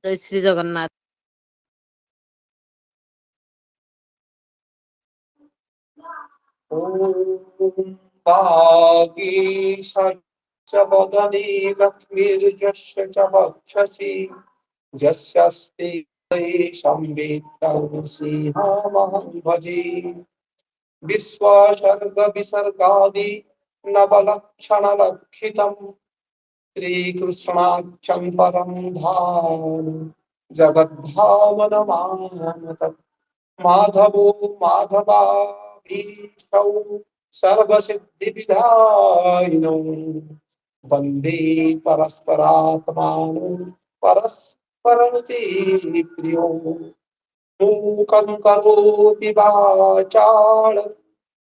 ଜୟ ଶ୍ରୀ ଜଗନ୍ନାଥ। ॐ वागीश च वदने लक्ष्मीर्यस्य च वक्षसि यस्यास्ति संवित्तं सिंहमहं भजे। विश्वसर्गविसर्गादि नवलक्षणलक्षितं श्रीकृष्णाख्यं परं धाम जगद्धाम नमामि तत्। माधवो माधवाभीष्टौ सर्वसिद्धिविधायिनौ वन्दे परस्परात्मानं परस्परनुते प्रियो। मूकं करोति वाचाल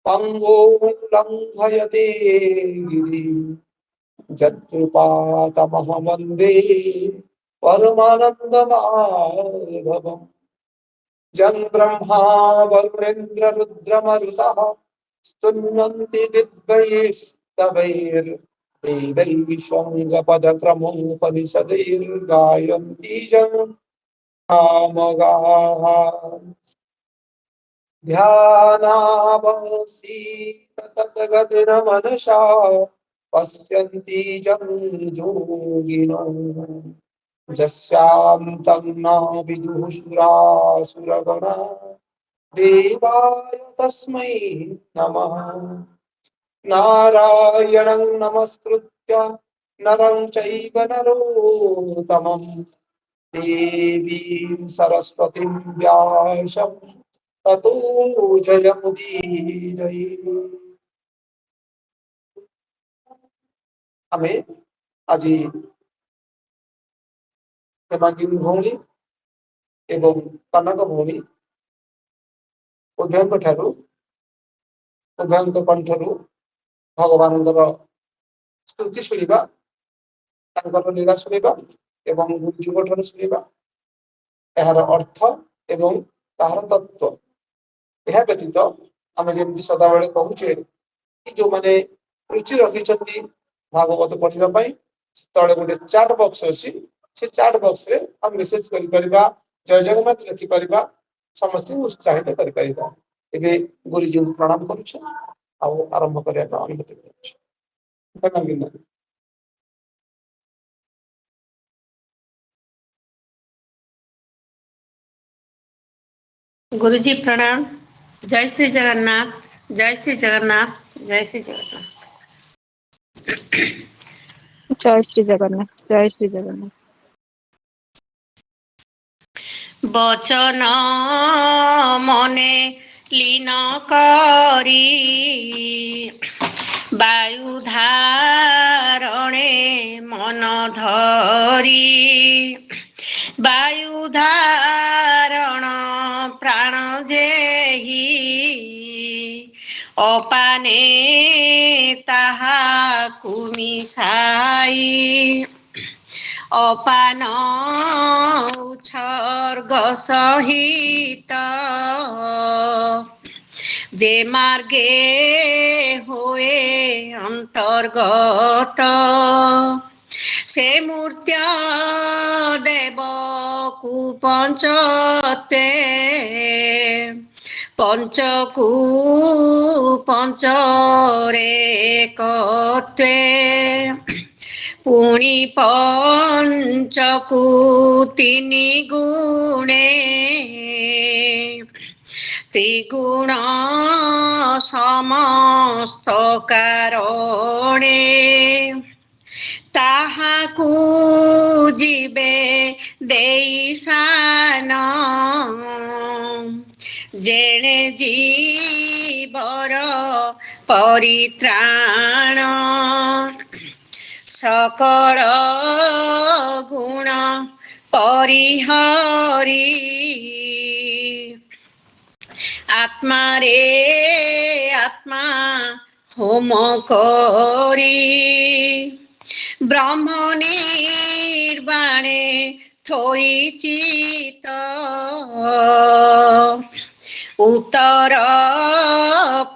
पङ्गुं लङ्घयते गिरिं यत्कृपातमहं वन्दे परमानन्दमाधवम्। यं ब्रह्मा वरुणेन्द्र रुद्रमरुतः स्तुन्वन्ति दिव्यैस्तवैर्वेदैः शृङ्गपदक्रमोपनिषदैर्गायन्ति यं कामगाः। ध्यानावसीत तद्गतिर्मनसा पश्यन्ति यं योगिनो यस्यान्तं न विदुः सुरासुरगणा देवाय तस्मै नमः। नारायणं नमस्कृत्य नरं चैव नरोत्तमं देवीं सरस्वतीं व्यासं ततो जयमुदीरये। ଆମେ ଆଜି ହେମାଙ୍ଗିନୀ ଭଉଣୀ ଏବଂ କନକ ଭଉଣୀ ଉଭୟଙ୍କ ଠାରୁ, ଉଭୟଙ୍କ କଣ୍ଠରୁ ଭଗବାନଙ୍କର ସ୍ତୁତି ଶୁଣିବା, ତାଙ୍କର ଲୀଳା ଶୁଣିବା ଏବଂ ଗୁରୁଜୀଙ୍କ ଠାରୁ ଶୁଣିବା ଏହାର ଅର୍ଥ ଏବଂ ତାହାର ତତ୍ତ୍ୱ। ଏହା ବ୍ୟତୀତ ଆମେ ଯେମିତି ସଦାବେଳେ କହୁଛେ କି ଯୋଉମାନେ ରୁଚି ରଖିଛନ୍ତି ଭାଗବତ ପଢିବା ପାଇଁ, ତଳେ ଗୋଟେ ଚାଟ ବକ୍ସ ଅଛି, ସେ ଚାଟ ବକ୍ସରେ ଆମେ ମେସେଜ କରିପାରିବା, ଜୟ ଜଗନ୍ନାଥ ଲେଖିପାରିବା, ସମସ୍ତଙ୍କୁ ଉତ୍ସାହିତ କରିପାରିବା। ଏବେ ଗୁରୁଜୀଙ୍କୁ ପ୍ରଣାମ କରୁଛୁ ଆଉ ଆରମ୍ଭ କରିବା ପାଇଁ ଅନୁମତି କରୁଛୁ। ଗୁରୁଜୀ ପ୍ରଣାମ। ଜୟ ଶ୍ରୀ ଜଗନ୍ନାଥ, ଜୟ ଶ୍ରୀ ଜଗନ୍ନାଥ, ଜୟ ଶ୍ରୀ ଜଗନ୍ନାଥ। ଜୟ ଶ୍ରୀ ଜଗନ୍ନାଥ, ଜୟ ଶ୍ରୀ ଜଗନ୍ନାଥ। ବଚନ ମନେ ଲୀନ କରି ବାୟୁ ଧାରଣେ ମନ ଧରି, ବାୟୁ ଧାରଣ ପ୍ରାଣ ଯେହି ଅପାନେ ତାହାକୁ ମିଶାଇ, ଅପାନ ଉତ୍ସର୍ଗ ସହିତ ଯେ ମାର୍ଗେ ହୋଏ ଅନ୍ତର୍ଗତ, ସେ ମୂର୍ତ୍ତ ଦେବକୁ ପଞ୍ଚତ୍ୱେ, ପଞ୍ଚକୁ ପଞ୍ଚରେ ଏକତ୍ୱେ, ପୁଣି ପଞ୍ଚକୁ ତିନି ଗୁଣେ, ତ୍ରିଗୁଣ ସମସ୍ତ କାରଣେ, ତାହାକୁ ଯିବେ ଦେଇସାନ, ଯେଣେ ଜୀବର ପରିତ୍ରାଣ, ସକଳ ଗୁଣ ପରିହରି, ଆତ୍ମାରେ ଆତ୍ମା ହୋମ କରି, ବ୍ରହ୍ମ ନିର୍ବାଣେ ଥୋଇ ଚିତ, ଉତ୍ତର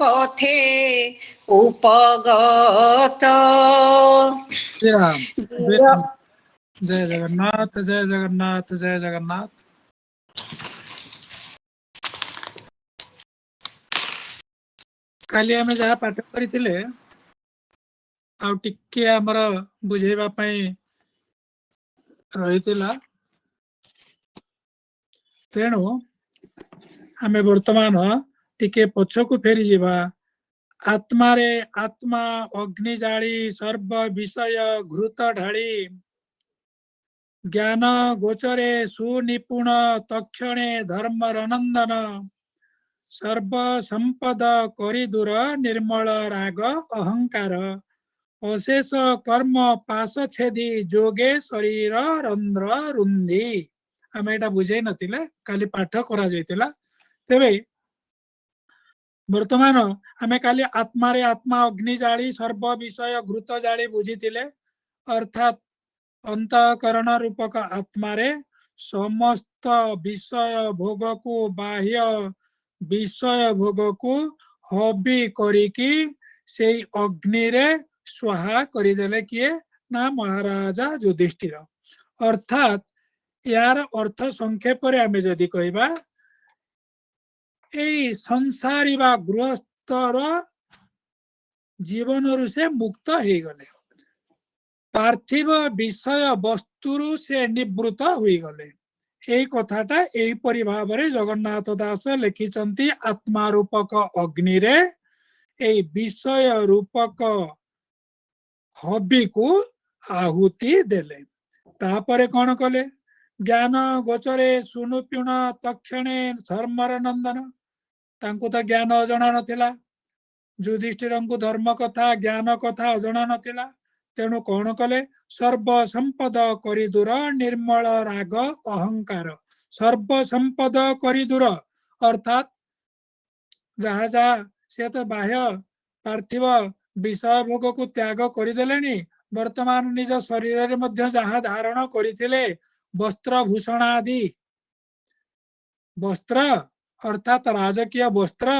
ପଥେ ଉପଗତ। ଜୟ ଜଗନ୍ନାଥ, ଜୟ ଜଗନ୍ନାଥ, ଜୟ ଜଗନ୍ନାଥ। କାଲି ଆମେ ଯାହା ପାଠ କରିଥିଲେ ଆଉ ଟିକେ ଆମର ବୁଝେଇବା ପାଇଁ ରହିଥିଲା, ତେଣୁ ଆମେ ବର୍ତ୍ତମାନ ଟିକେ ପଛକୁ ଫେରିଯିବା। ଆତ୍ମାରେ ଆତ୍ମା ଅଗ୍ନି ଜାଳି ସର୍ବ ବିଷୟ ଘୃତ ଢାଳି, ଜ୍ଞାନ ଗୋଚରେ ସୁନିପୁଣ ତକ୍ଷଣେ ଧର୍ମର ନନ୍ଦନ, ସର୍ବ ସମ୍ପଦ କରି ଦୂର ନିର୍ମଳ ରାଗ ଅହଙ୍କାର, ଅଶେଷ କର୍ମ ପାଶ ଛେଦି ଯୋଗେ ଶରୀର ରନ୍ଧ୍ର ରୁନ୍ଧି। ଆମେ ଏଇଟା ବୁଝେଇ ନଥିଲେ, କାଲି ପାଠ କରାଯାଇଥିଲା। ତେବେ ବର୍ତ୍ତମାନ ଆମେ କାଲି ଆତ୍ମାରେ ଆତ୍ମା ଅଗ୍ନି ଜାଳି ସର୍ବ ବିଷୟ ଘୃତ ଜାଳି ବୁଝିଥିଲେ। ଅର୍ଥାତ୍ ଅନ୍ତଃକରଣ ରୂପକ ଆତ୍ମାରେ ସମସ୍ତ ବିଷୟ ଭୋଗକୁ, ବାହ୍ୟ ବିଷୟ ଭୋଗକୁ ହବି କରିକି ସେଇ ଅଗ୍ନିରେ ସ୍ୱାହା କରିଦେଲେ। କିଏ? ନା ମହାରାଜା ଯୁଧିଷ୍ଠିର। ଅର୍ଥାତ୍ ୟାର ଅର୍ଥ ସଂକ୍ଷେପରେ ଆମେ ଯଦି କହିବା, ଏଇ ସଂସାରୀ ବା ଗୃହସ୍ଥର ଜୀବନରୁ ସେ ମୁକ୍ତ ହେଇଗଲେ, ପାର୍ଥିବ ବିଷୟ ବସ୍ତୁରୁ ସେ ନିବୃତ୍ତ ହୋଇଗଲେ। ଏଇ କଥାଟା ଏହିପରି ଭାବରେ ଜଗନ୍ନାଥ ଦାସ ଲେଖିଛନ୍ତି। ଆତ୍ମା ରୂପକ ଅଗ୍ନିରେ ଏଇ ବିଷୟ ରୂପକ ହବିକୁ ଆହୁତି ଦେଲେ। ତାପରେ କଣ କଲେ? ଜ୍ଞାନ ଗୋଚରେ ସୁନୁପିଣ ତକ୍ଷଣେ ଧର୍ମର ନନ୍ଦନ। ତାଙ୍କୁ ତ ଜ୍ଞାନ ଅଜଣା ନଥିଲା, ଯୁଧିଷ୍ଠିରଙ୍କୁ ଧର୍ମ କଥା ଜ୍ଞାନ କଥା ଅଜଣା ନଥିଲା। ତେଣୁ କଣ କଲେ? ସର୍ବ ସମ୍ପଦ କରି ଦୂର ନିର୍ମଳ ରାଗ ଅହଙ୍କାର। ସର୍ବ ସମ୍ପଦ କରି ଦୂର, ଅର୍ଥାତ୍ ଯାହା ଯାହା ସେ ତ ବାହ୍ୟ ପାର୍ଥିବ ବିଷୟ ଭୋଗକୁ ତ୍ୟାଗ କରିଦେଲେଣି, ବର୍ତ୍ତମାନ ନିଜ ଶରୀରରେ ମଧ୍ୟ ଯାହା ଧାରଣ କରିଥିଲେ ବସ୍ତ୍ର ଭୂଷଣ ଆଦି, ବସ୍ତ୍ର ଅର୍ଥାତ୍ ରାଜକୀୟ ବସ୍ତ୍ର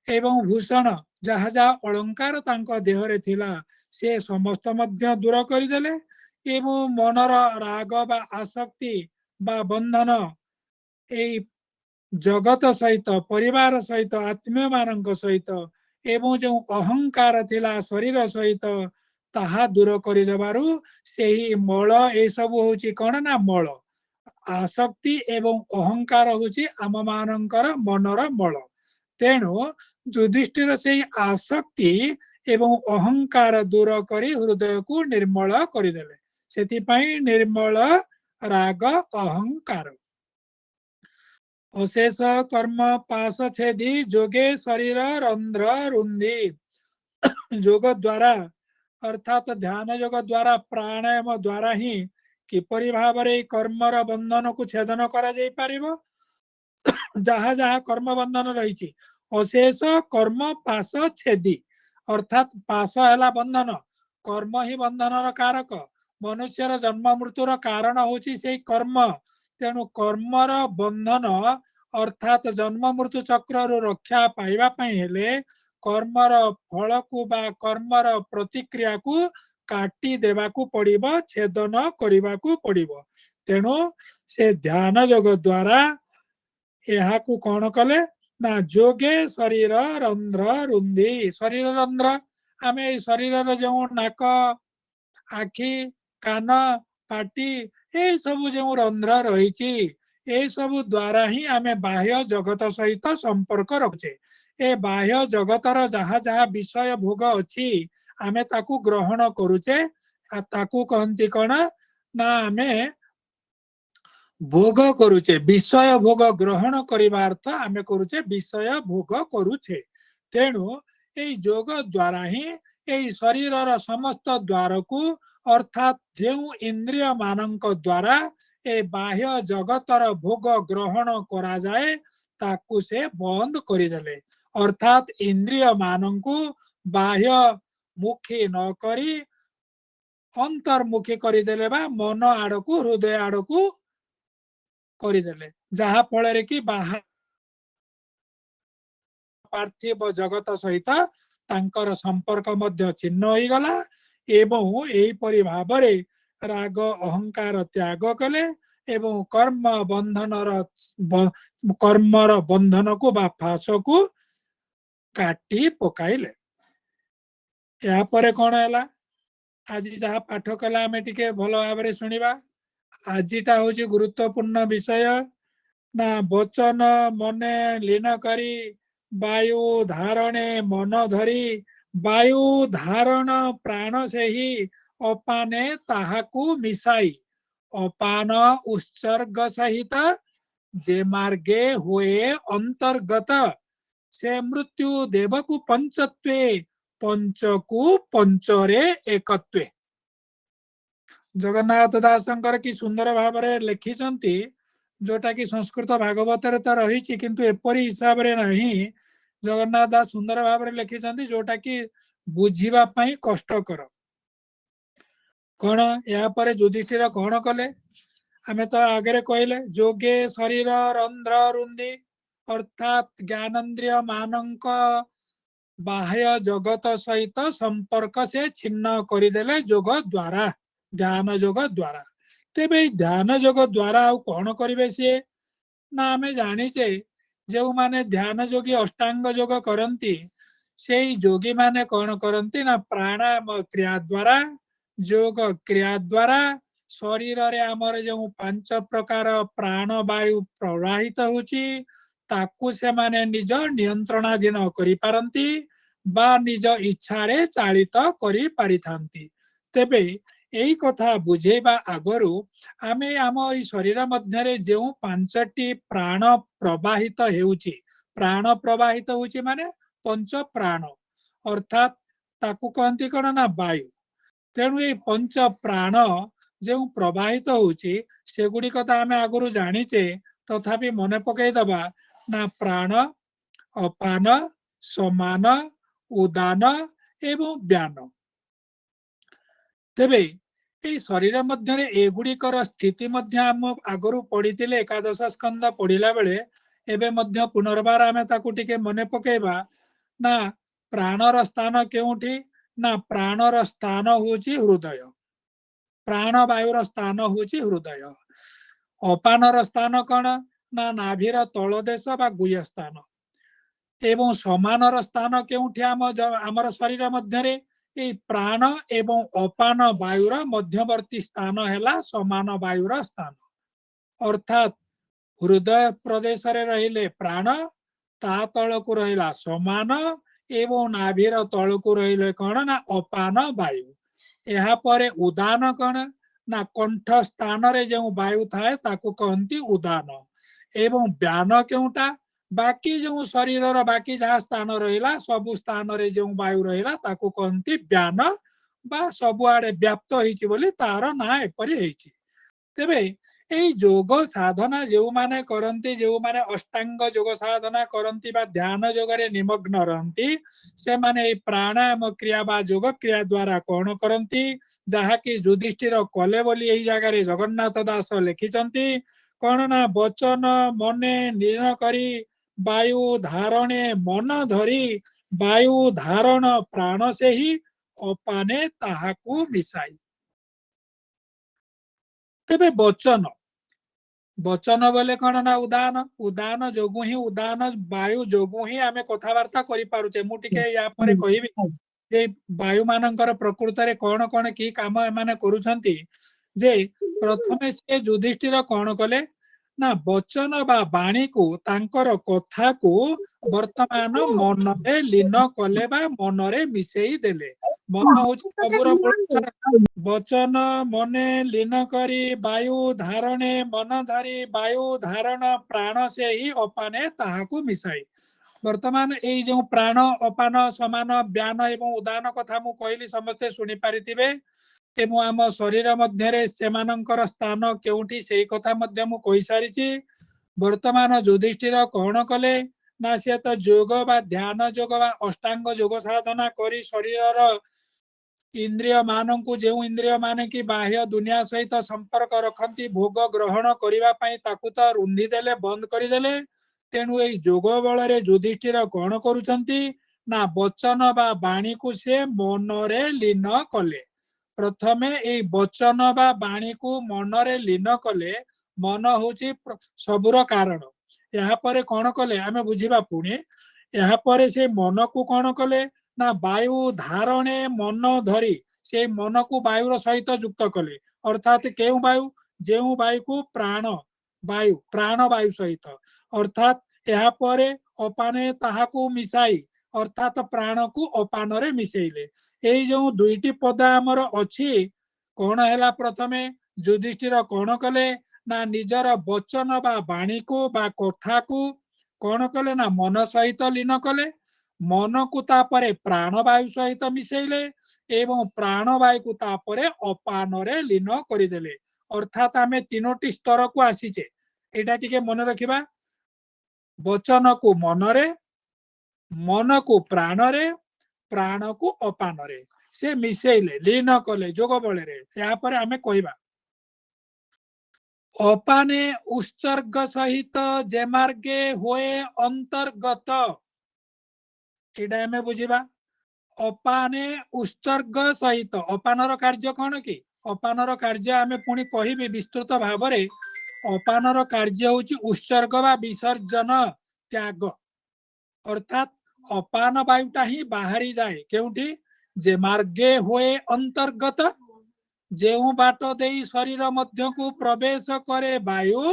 ଏବଂ ଭୂଷଣ ଯାହା ଯାହା ଅଳଙ୍କାର ତାଙ୍କ ଦେହରେ ଥିଲା ସେ ସମସ୍ତ ମଧ୍ୟ ଦୂର କରିଦେଲେ। ଏବଂ ମନର ରାଗ ବା ଆସକ୍ତି ବା ବନ୍ଧନ ଏଇ ଜଗତ ସହିତ, ପରିବାର ସହିତ, ଆତ୍ମୀୟ ମାନଙ୍କ ସହିତ ଏବଂ ଯେଉଁ ଅହଙ୍କାର ଥିଲା ଶରୀର ସହିତ, ତାହା ଦୂର କରିଦେବାରୁ ସେହି ମଳ, ଏସବୁ ହଉଛି କଣ ନା ମଳ। ଆସକ୍ତି ଏବଂ ଅହଙ୍କାର ହଉଛି ଆମ ମାନଙ୍କର ମନର ମଳ। ତେଣୁ ଯୁଧିଷ୍ଠିର ସେଇ ଆସକ୍ତି ଏବଂ ଅହଙ୍କାର ଦୂର କରି ହୃଦୟକୁ ନିର୍ମଳ କରିଦେଲେ। ସେଥିପାଇଁ ନିର୍ମଳ ରାଗ ଅହଙ୍କାର। ଅଶେଷ କର୍ମ ପାଶ ଛେଦି ଯୋଗେ ଶରୀର ରନ୍ଧ୍ର ରୁନ୍ଧି। ଯୋଗ ଦ୍ୱାରା ଅର୍ଥାତ୍ ଧ୍ୟାନ ଯୋଗ ଦ୍ୱାରା, ପ୍ରାଣାୟାମ ଦ୍ୱାରା ହିଁ କିପରି ଭାବରେ ଏଇ କର୍ମର ବନ୍ଧନକୁ ଛେଦନ କରାଯାଇ ପାରିବ। ଯାହା ଯାହା କର୍ମ ବନ୍ଧନ ରହିଛି, ଅଶେଷ କର୍ମ ପାଶ ଛେଦି, ଅର୍ଥାତ୍ ପାଶ ହେଲା ବନ୍ଧନ, କର୍ମ ହିଁ ବନ୍ଧନର କାରକ। ମନୁଷ୍ୟର ଜନ୍ମ ମୃତ୍ୟୁର କାରଣ ହଉଛି ସେଇ କର୍ମ। ତେଣୁ କର୍ମର ବନ୍ଧନ ଅର୍ଥାତ୍ ଜନ୍ମ ମୃତ୍ୟୁ ଚକ୍ରରୁ ରକ୍ଷା ପାଇବା ପାଇଁ ହେଲେ କର୍ମର ଫଳକୁ ବା କର୍ମର ପ୍ରତିକ୍ରିୟାକୁ କାଟି ଦେବାକୁ ପଡିବ, ଛେଦନ କରିବାକୁ ପଡିବ। ତେଣୁ ସେ ଧ୍ୟାନ ଯୋଗ ଦ୍ୱାରା ଏହାକୁ କଣ କଲେ ନା ଯୋଗେ ଶରୀର ରନ୍ଧ୍ର ରୁନ୍ଧି। ଶରୀର ରନ୍ଧ୍ର, ଆମେ ଏଇ ଶରୀରର ଯେଉଁ ନାକ, ଆଖି, କାନ, ପାଟି, ଏଇ ସବୁ ଯେଉଁ ରନ୍ଧ୍ର ରହିଛି, ଏଇ ସବୁ ଦ୍ୱାରା ହିଁ ଆମେ ବାହ୍ୟ ଜଗତ ସହିତ ସମ୍ପର୍କ ରଖୁଛେ। ଏ ବାହ୍ୟ ଜଗତର ଯାହା ଯାହା ବିଷୟ ଭୋଗ ଅଛି ଆମେ ତାକୁ ଗ୍ରହଣ କରୁଛେ। ତାକୁ କହନ୍ତି କଣ ନା ଆମେ ଭୋଗ କରୁଛେ। ବିଷୟ ଭୋଗ ଗ୍ରହଣ କରିବା ଅର୍ଥ ଆମେ କରୁଛେ ବିଷୟ ଭୋଗ କରୁଛେ। ତେଣୁ ଏଇ ଯୋଗ ଦ୍ୱାରା ହିଁ ଏଇ ଶରୀରର ସମସ୍ତ ଦ୍ୱାରକୁ ଅର୍ଥାତ୍ ଯେଉଁ ଇନ୍ଦ୍ରିୟ ମାନଙ୍କ ଦ୍ୱାରା ଏ ବାହ୍ୟ ଜଗତର ଭୋଗ ଗ୍ରହଣ କରାଯାଏ ତାକୁ ସେ ବନ୍ଦ କରିଦେଲେ। ଅର୍ଥାତ୍ ଇନ୍ଦ୍ରିୟ ମାନଙ୍କୁ ବାହ୍ୟ ମୁଖୀ ନ କରି ଅନ୍ତର୍ମୁଖୀ କରିଦେଲେ ବା ମନ ଆଡକୁ ହୃଦୟ ଆଡକୁ କରିଦେଲେ, ଯାହା ଫଳରେ କି ବାହା ପାର୍ଥିବ ଜଗତ ସହିତ ତାଙ୍କର ସମ୍ପର୍କ ମଧ୍ୟ ଛିନ୍ନ ହୋଇଗଲା। ଏବଂ ଏହିପରି ଭାବରେ ରାଗ ଅହଙ୍କାର ତ୍ୟାଗ କଲେ ଏବଂ କର୍ମ ବନ୍ଧନର କର୍ମର ବନ୍ଧନକୁ ବା ଫାଶକୁ କାଟି ପକାଇଲେ। ଏହାପରେ କଣ ହେଲା? ଆଜି ଯାହା ପାଠ କଲା ଆମେ ଟିକେ ଭଲ ଭାବରେ ଶୁଣିବା। ଆଜିଟା ହଉଛି ଗୁରୁତ୍ୱପୂର୍ଣ୍ଣ ବିଷୟ। ନା ବଚନ ମନେ ଲୀନ କରି ବାୟୁ ଧାରଣେ ମନ ଧରି, ବାୟୁ ଧାରଣ ପ୍ରାଣ ସେହି ଅପାନେ ତାହାକୁ ମିଶାଇ, ଅପାନ ଉତ୍ସର୍ଗ ସହିତ ଯେ ମାର୍ଗେ ହୁଏ ଅନ୍ତର୍ଗତ, ସେ ମୃତ୍ୟୁ ଦେବକୁ ପଞ୍ଚତ୍ୱେ, ପଞ୍ଚକୁ ପଞ୍ଚରେ ଏକତ୍ୱେ। ଜଗନ୍ନାଥ ଦାସଙ୍କର କି ସୁନ୍ଦର ଭାବରେ ଲେଖିଛନ୍ତି, ଯୋଉଟା କି ସଂସ୍କୃତ ଭାଗବତରେ ତ ରହିଛି କିନ୍ତୁ ଏପରି ହିସାବରେ ନାହିଁ। ଜଗନ୍ନାଥ ଦାସ ସୁନ୍ଦର ଭାବରେ ଲେଖିଛନ୍ତି ଯୋଉଟା କି ବୁଝିବା ପାଇଁ କଷ୍ଟକର। କଣ ଏହାପରେ ଯୁଧିଷ୍ଠିର କଣ କଲେ? ଆମେ ତ ଆଗରେ କହିଲେ ଯୋଗେ ଶରୀର ରନ୍ଧ୍ର ରୁନ୍ଧି, ଅର୍ଥାତ୍ ଜ୍ଞାନେନ୍ଦ୍ରିୟ ମାନଙ୍କ ବାହ୍ୟ ଜଗତ ସହିତ ସମ୍ପର୍କ ସେ ଛିନ୍ନ କରିଦେଲେ ଯୋଗ ଦ୍ଵାରା, ଧ୍ୟାନ ଯୋଗ ଦ୍ଵାରା। ତେବେ ଏଇ ଧ୍ୟାନ ଯୋଗ ଦ୍ଵାରା ଆଉ କଣ କରିବେ ସିଏ? ନା ଆମେ ଜାଣିଛେ ଯେଉଁମାନେ ଧ୍ୟାନ ଯୋଗୀ ଅଷ୍ଟାଙ୍ଗ ଯୋଗ କରନ୍ତି, ସେଇ ଯୋଗୀ ମାନେ କଣ କରନ୍ତି ନା ପ୍ରାଣାୟାମ କ୍ରିୟା ଦ୍ଵାରା, ଯୋଗ କ୍ରିୟା ଦ୍ଵାରା ଶରୀରରେ ଆମର ଯେଉଁ 5 ପ୍ରକାର ପ୍ରାଣବାୟୁ ପ୍ରବାହିତ ହଉଛି ତାକୁ ସେମାନେ ନିଜ ନିୟନ୍ତ୍ରଣାଧୀନ କରିପାରନ୍ତି ବା ନିଜ ଇଚ୍ଛାରେ ଚାଳିତ କରିପାରିଥାନ୍ତି। ତେବେ ଏଇ କଥା ବୁଝେଇବା ଆଗରୁ ଆମେ ଆମ ଏଇ ଶରୀର ମଧ୍ୟରେ ଯେଉଁ 5ଟି ପ୍ରାଣ ପ୍ରବାହିତ ହେଉଛି, ପ୍ରାଣ ପ୍ରବାହିତ ହେଉଛି ମାନେ ପଞ୍ଚ ପ୍ରାଣ, ଅର୍ଥାତ୍ ତାକୁ କହନ୍ତି କଣ ନା ବାୟୁ। ତେଣୁ ଏଇ ପଞ୍ଚ ପ୍ରାଣ ଯେଉଁ ପ୍ରବାହିତ ହଉଛି ସେଗୁଡ଼ିକ ତ ଆମେ ଆଗରୁ ଜାଣିଛେ, ତଥାପି ମନେ ପକେଇଦବା। ନା ପ୍ରାଣ, ଅପାନ, ସମାନ, ଉଦାନ ଏବଂ ବ୍ୟାନ। ତେବେ ଏଇ ଶରୀର ମଧ୍ୟରେ ଏଗୁଡ଼ିକର ସ୍ଥିତି ମଧ୍ୟ ଆମ ଆଗରୁ ପଢିଥିଲେ ଏକାଦଶ ସ୍କନ୍ଧ ପଢିଲା ବେଳେ, ଏବେ ମଧ୍ୟ ପୁନର୍ବାର ଆମେ ତାକୁ ଟିକେ ମନେ ପକେଇବା। ନା ପ୍ରାଣର ସ୍ଥାନ କେଉଁଠି? ନା ପ୍ରାଣର ସ୍ଥାନ ହଉଛି ହୃଦୟ, ପ୍ରାଣ ବାୟୁର ସ୍ଥାନ ହଉଛି ହୃଦୟ। ଅପାନର ସ୍ଥାନ କଣ? ନା ନାଭିର ତଳଦେଶ ବା ଗୁହ୍ୟ ସ୍ଥାନ। ଏବଂ ସମାନର ସ୍ଥାନ କେଉଁଠି ଆମର ଶରୀର ମଧ୍ୟରେ? ଏଇ ପ୍ରାଣ ଏବଂ ଅପାନ ବାୟୁର ମଧ୍ୟବର୍ତ୍ତୀ ସ୍ଥାନ ହେଲା ସମାନ ବାୟୁର ସ୍ଥାନ। ଅର୍ଥାତ୍ ହୃଦୟ ପ୍ରଦେଶରେ ରହିଲେ ପ୍ରାଣ, ତା ତଳକୁ ରହିଲା ସମାନ, ଏବଂ ନାଭିର ତଳକୁ ରହିଲେ କଣ ନା ଅପାନ ବାୟୁ। ଏହାପରେ ଉଦାନ କଣ? ନା କଣ୍ଠ ସ୍ଥାନରେ ଯେଉଁ ବାୟୁ ଥାଏ ତାକୁ କହନ୍ତି ଉଦାନ। ଏବଂ ବ୍ୟାନ କେଉଁଟା? ବାକି ଯେଉଁ ଶରୀରର ବାକି ଯାହା ସ୍ଥାନ ରହିଲା ସବୁ ସ୍ଥାନରେ ଯେଉଁ ବାୟୁ ରହିଲା ତାକୁ କହନ୍ତି ବ୍ୟାନ, ବା ସବୁଆଡେ ବ୍ୟାପ୍ତ ହେଇଛି ବୋଲି ତାର ନାଁ ଏପରି ହେଇଛି। ତେବେ ଏଇ ଯୋଗ ସାଧନା ଯେଉଁମାନେ କରନ୍ତି, ଯେଉଁମାନେ ଅଷ୍ଟାଙ୍ଗ ଯୋଗ ସାଧନା କରନ୍ତି ବା ଧ୍ୟାନ ଯୋଗରେ ନିମଗ୍ନ ରହନ୍ତି, ସେମାନେ ଏଇ ପ୍ରାଣାୟାମ କ୍ରିୟା ବା ଯୋଗ କ୍ରିୟା ଦ୍ଵାରା କଣ କରନ୍ତି, ଯାହାକି ଯୁଧିଷ୍ଠିର କଲେ ବୋଲି ଏଇ ଜାଗାରେ ଜଗନ୍ନାଥ ଦାସ ଲେଖିଛନ୍ତି। କଣ ନା ବଚନ ମନେ ଲୀନ କରି ବାୟୁ ଧାରଣେ ମନ ଧରି, ବାୟୁ ଧାରଣ ପ୍ରାଣ ସେହି ଅପାନେ ତାହାକୁ ମିଶାଇ। ତେବେ ବଚନ, ବଚନ ବୋଲେ କଣ ନା ଉଦାନ, ଉଦାନ ଯୋଗୁ ହିଁ, ଉଦାନ ବାୟୁ ଯୋଗୁ ହିଁ ଆମେ କଥାବାର୍ତ୍ତା କରିପାରୁଛେ। ମୁଁ ଟିକେ ୟା ପରେ କହିବି ଯେ ବାୟୁ ମାନଙ୍କର ପ୍ରକୃତରେ କଣ କଣ କି କାମ ଏମାନେ କରୁଛନ୍ତି। ଯେ ପ୍ରଥମେ ସେ ଯୁଧିଷ୍ଠିର କଣ କଲେ ନା ବଚନ ବା ବାଣୀକୁ, ତାଙ୍କର କଥାକୁ ବର୍ତ୍ତମାନ ମନରେ ଲୀନ କଲେ ବା ମନରେ ମିଶେଇ ଦେଲେ। ମନ ହଉଛି ସବୁର ମୂଳ। ବଚନ ମନେ ଲୀନ କରି ବାୟୁ ଧାରଣେ ମନ ଧରି, ବାୟୁ ଧାରଣ ପ୍ରାଣ ସେହି ଅପାନେ ତାହାକୁ ମିଶାଇ। ବର୍ତ୍ତମାନ ଏଇ ଯୋଉ ପ୍ରାଣ, ଅପାନ, ସମାନ, ବ୍ୟାନ ଏବଂ ଉଦାନ କଥା ମୁଁ କହିଲି ସମସ୍ତେ ଶୁଣିପାରିଥିବେ। ଏବଂ ଆମ ଶରୀର ମଧ୍ୟରେ ସେମାନଙ୍କର ସ୍ଥାନ କେଉଁଠି ସେଇ କଥା ମଧ୍ୟ ମୁଁ କହିସାରିଛି। ବର୍ତ୍ତମାନ ଯୁଧିଷ୍ଠିର କଣ କଲେ ନା ସେ ତ ଯୋଗ ବା ଧ୍ୟାନ ଯୋଗ ବା ଅଷ୍ଟାଙ୍ଗ ଯୋଗ ସାଧନା କରି ଶରୀରର ଇନ୍ଦ୍ରିୟ ମାନଙ୍କୁ, ଯେଉଁ ଇନ୍ଦ୍ରିୟ ମାନେ କି ବାହ୍ୟ ଦୁନିଆ ସହିତ ସମ୍ପର୍କ ରଖନ୍ତି, ଭୋଗ ଗ୍ରହଣ କରିବା ପାଇଁ ତାକୁ ତ ରୁନ୍ଧି ଦେଲେ, ବନ୍ଦ କରିଦେଲେ। ତେଣୁ ଏଇ ଯୋଗ ବଳରେ ଯୁଧିଷ୍ଠିର କଣ କରୁଛନ୍ତି ନା ବଚନ ବା ବାଣୀକୁ ସେ ମନରେ ଲୀନ କଲେ। ପ୍ରଥମେ ଏଇ ବଚନ ବା ବାଣୀକୁ ମନରେ ଲୀନ କଲେ। ମନ ହଉଛି ସବୁର କାରଣ। ଏହାପରେ କଣ କଲେ ଆମେ ବୁଝିବା ପୁଣି। ଏହାପରେ ସେ ମନକୁ କଣ କଲେ ନା ବାୟୁ ଧାରଣେ ମନ ଧରି ସେ ମନକୁ ବାୟୁର ସହିତ ଯୁକ୍ତ କଲେ। ଅର୍ଥାତ କେଉଁ ବାୟୁ? ଯେଉଁ ବାୟୁକୁ ପ୍ରାଣ ବାୟୁ, ପ୍ରାଣ ବାୟୁ ସହିତ। ଅର୍ଥାତ ଏହାପରେ ଅପାନେ ତାହାକୁ ମିଶାଇ, ଅର୍ଥାତ ପ୍ରାଣକୁ ଅପାନରେ ମିଶେଇଲେ। ଏଇ ଯୋଉ ଦୁଇଟି ପଦ ଆମର ଅଛି, କଣ ହେଲା? ପ୍ରଥମେ ଯୁଧିଷ୍ଠିର କଣ କଲେ ନା ନିଜର ବଚନ ବା ବାଣୀକୁ ବା କଥାକୁ କଣ କଲେ ନା ମନ ସହିତ ଲୀନ କଲେ। ମନକୁ ତାପରେ ପ୍ରାଣବାୟୁ ସହିତ ମିଶେଇଲେ ଏବଂ ପ୍ରାଣବାୟୁକୁ ତାପରେ ଅପାନରେ ଲୀନ କରିଦେଲେ। ଅର୍ଥାତ ଆମେ ତିନୋଟି ସ୍ତରକୁ ଆସିଛେ, ଏଇଟା ଟିକେ ମନେ ରଖିବା। ବଚନକୁ ମନରେ, ମନକୁ ପ୍ରାଣରେ, ପ୍ରାଣକୁ ଅପାନରେ ସେ ମିଶେଇଲେ, ଲୀନ କଲେ ଯୋଗ ବଳରେ। ଏହାପରେ ଆମେ କହିବା ଅପାନେ ଉତ୍ସର୍ଗ ସହିତ ଯେ ମାର୍ଗେ ହୁଏ ଅନ୍ତର୍ଗତ। ଏଇଟା ଆମେ ବୁଝିବା। ଅପାନେ ଉତ୍ସର୍ଗ ସହିତ, ଅପାନର କାର୍ଯ୍ୟ କଣ କି? ଅପାନର କାର୍ଯ୍ୟ ଆମେ ପୁଣି କହିବି ବିସ୍ତୃତ ଭାବରେ। ଅପାନର କାର୍ଯ୍ୟ ହଉଛି ଉତ୍ସର୍ଗ ବା ବିସର୍ଜନ, ତ୍ୟାଗ। ଅର୍ଥାତ ଅପାନ ବାୟୁଟା ହିଁ ବାହାରି ଯାଏ କେଉଁଠି? ଯେ ମାର୍ଗେ ହୁଏ ଅନ୍ତର୍ଗତ, ଯେଉଁ ବାଟ ଦେଇ ଶରୀର ମଧ୍ୟକୁ ପ୍ରବେଶ କରେ ବାୟୁ,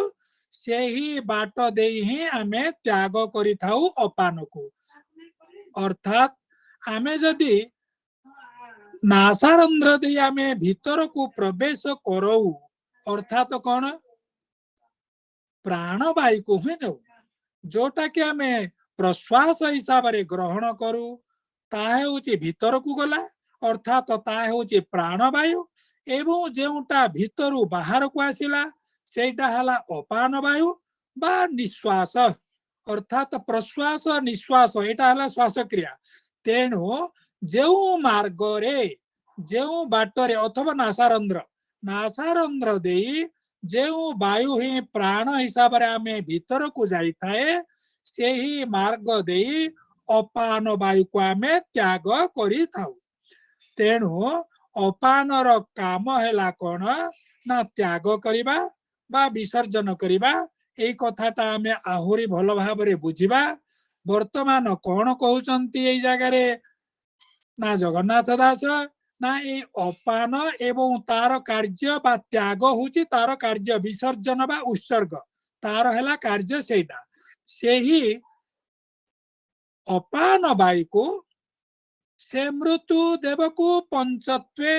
ସେହି ବାଟ ଦେଇ ହିଁ ଆମେ ତ୍ୟାଗ କରିଥାଉ ଅପାନକୁ। ଅର୍ଥାତ ଆମେ ଯଦି ନାସାରନ୍ଧ୍ର ଦେଇ ଆମେ ଭିତରକୁ ପ୍ରବେଶ କରଉ, ଅର୍ଥାତ କଣ? ପ୍ରାଣବାୟୁକୁ ହିଁ ନେଉ, ଯୋଉଟା କି ଆମେ ପ୍ରଶ୍ୱାସ ହିସାବରେ ଗ୍ରହଣ କରୁ, ତାହା ହେଉଛି ଭିତରକୁ ଗଲା, ଅର୍ଥାତ ତାହା ହେଉଛି ପ୍ରାଣବାୟୁ। ଏବଂ ଯେଉଁଟା ଭିତରୁ ବାହାରକୁ ଆସିଲା ସେଇଟା ହେଲା ଅପାନ ବାୟୁ ବା ନିଶ୍ୱାସ, ଅର୍ଥାତ ପ୍ରଶ୍ୱାସ ନିଶ୍ୱାସ, ଏଇଟା ହେଲା ଶ୍ୱାସକ୍ରିୟା। ତେଣୁ ଯେଉଁ ମାର୍ଗରେ, ଯେଉଁ ବାଟରେ ଅଥବା ନାସାରନ୍ଧ୍ର, ନାସାରନ୍ଧ୍ର ଦେଇ ଯେଉଁ ବାୟୁ ହିଁ ପ୍ରାଣ ହିସାବରେ ଆମେ ଭିତରକୁ ଯାଇଥାଏ, ସେହି ମାର୍ଗ ଦେଇ ଅପାନ ବାୟୁକୁ ଆମେ ତ୍ୟାଗ କରିଥାଉ। ତେଣୁ ଅପାନର କାମ ହେଲା କଣ ନା ତ୍ୟାଗ କରିବା ବା ବିସର୍ଜନ କରିବା। ଏଇ କଥାଟା ଆମେ ଆହୁରି ଭଲ ଭାବରେ ବୁଝିବା। ବର୍ତ୍ତମାନ କଣ କହୁଛନ୍ତି ଏଇ ଜାଗାରେ ନା ଜଗନ୍ନାଥ ଦାସ ନା ଏଇ ଅପାନ ଏବଂ ତାର କାର୍ଯ୍ୟ ବା ତ୍ୟାଗ ହଉଛି ତାର କାର୍ଯ୍ୟ, ବିସର୍ଜନ ବା ଉତ୍ସର୍ଗ ତାର ହେଲା କାର୍ଯ୍ୟ ସେଇଟା। ସେହି ଅପାନ ବାୟୁକୁ ସେ ମୃତ୍ୟୁ ଦେବକୁ ପଞ୍ଚତ୍ୱେ,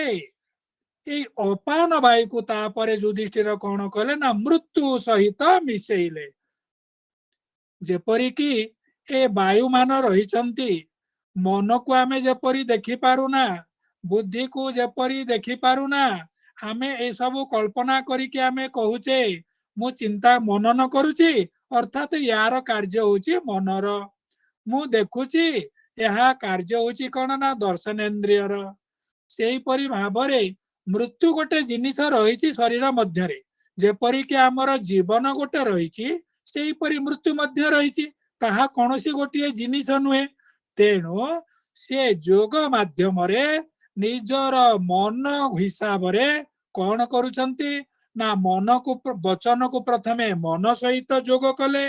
ଏଇ ଅପାନ ବାୟୁକୁ ତାପରେ ଯୁଧିଷ୍ଠିର କଣ କଲେ ନା ମୃତ୍ୟୁ ସହିତ ମିଶେଇଲେ। ଯେପରିକି ଏ ବାୟୁମାନ ରହିଛନ୍ତି, ମନକୁ ଆମେ ଯେପରି ଦେଖିପାରୁନା, ବୁଦ୍ଧିକୁ ଯେପରି ଦେଖିପାରୁନା, ଆମେ ଏସବୁ କଳ୍ପନା କରିକି ଆମେ କହୁଛେ ମୁଁ ଚିନ୍ତା ମନନ କରୁଛି, ଅର୍ଥାତ ୟାର କାର୍ଯ୍ୟ ହଉଛି ମନର। ମୁଁ ଦେଖୁଛି, ଏହା କାର୍ଯ୍ୟ ହଉଛି କଣ ନା ଦର୍ଶନେନ୍ଦ୍ରିୟର। ସେଇପରି ଭାବରେ ମୃତ୍ୟୁ ଗୋଟେ ଜିନିଷ ରହିଛି ଶରୀର ମଧ୍ୟରେ, ଯେପରିକି ଆମର ଜୀବନ ଗୋଟେ ରହିଛି, ସେଇପରି ମୃତ୍ୟୁ ମଧ୍ୟ ରହିଛି, ତାହା କୌଣସି ଗୋଟିଏ ଜିନିଷ ନୁହେଁ। ତେଣୁ ସେ ଯୋଗ ମାଧ୍ୟମରେ ନିଜର ମନ ହିସାବରେ କଣ କରୁଛନ୍ତି ନା ମନକୁ, ବଚନକୁ ପ୍ରଥମେ ମନ ସହିତ ଯୋଗ କଲେ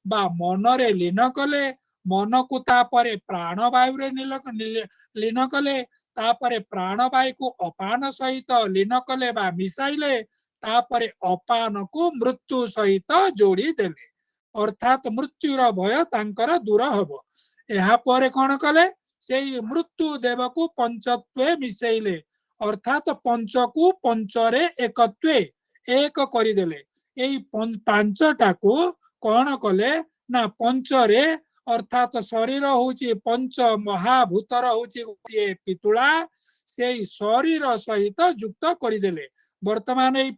ବା ମନରେ ଲୀନ କଲେ, ମନକୁ ତାପରେ ପ୍ରାଣବାୟୁରେ ଲୀନ କଲେ, ତାପରେ ପ୍ରାଣବାୟୁକୁ ଅପାନ ସହିତ ଲୀନ କଲେ ବା ମିଶାଇଲେ, ତାପରେ ଅପାନକୁ ମୃତ୍ୟୁ ସହିତ ଯୋଡ଼ି ଦେଲେ, ଅର୍ଥାତ ମୃତ୍ୟୁର ଭୟ ତାଙ୍କର ଦୂର ହବ। ଏହାପରେ କଣ କଲେ? ସେଇ ମୃତ୍ୟୁ ଦେବକୁ ପଞ୍ଚତ୍ୱେ ମିଶେଇଲେ, ଅର୍ଥାତ ପଞ୍ଚକୁ ପଞ୍ଚରେ ଏକତ୍ୱେ ଏକ କରିଦେଲେ। ଏଇ ପାଞ୍ଚଟାକୁ କଣ କଲେ ନା ପଞ୍ଚରେ, ଅର୍ଥାତ ଶରୀର ହଉଛି ପଞ୍ଚ ମହାଭୂତର ହଉଛି ଗୋଟିଏ ପିତୁଳା, ସେଇ ଶରୀର ସହିତ ଯୁକ୍ତ କରିଦେଲେ। ବର୍ତ୍ତମାନ ଏଇ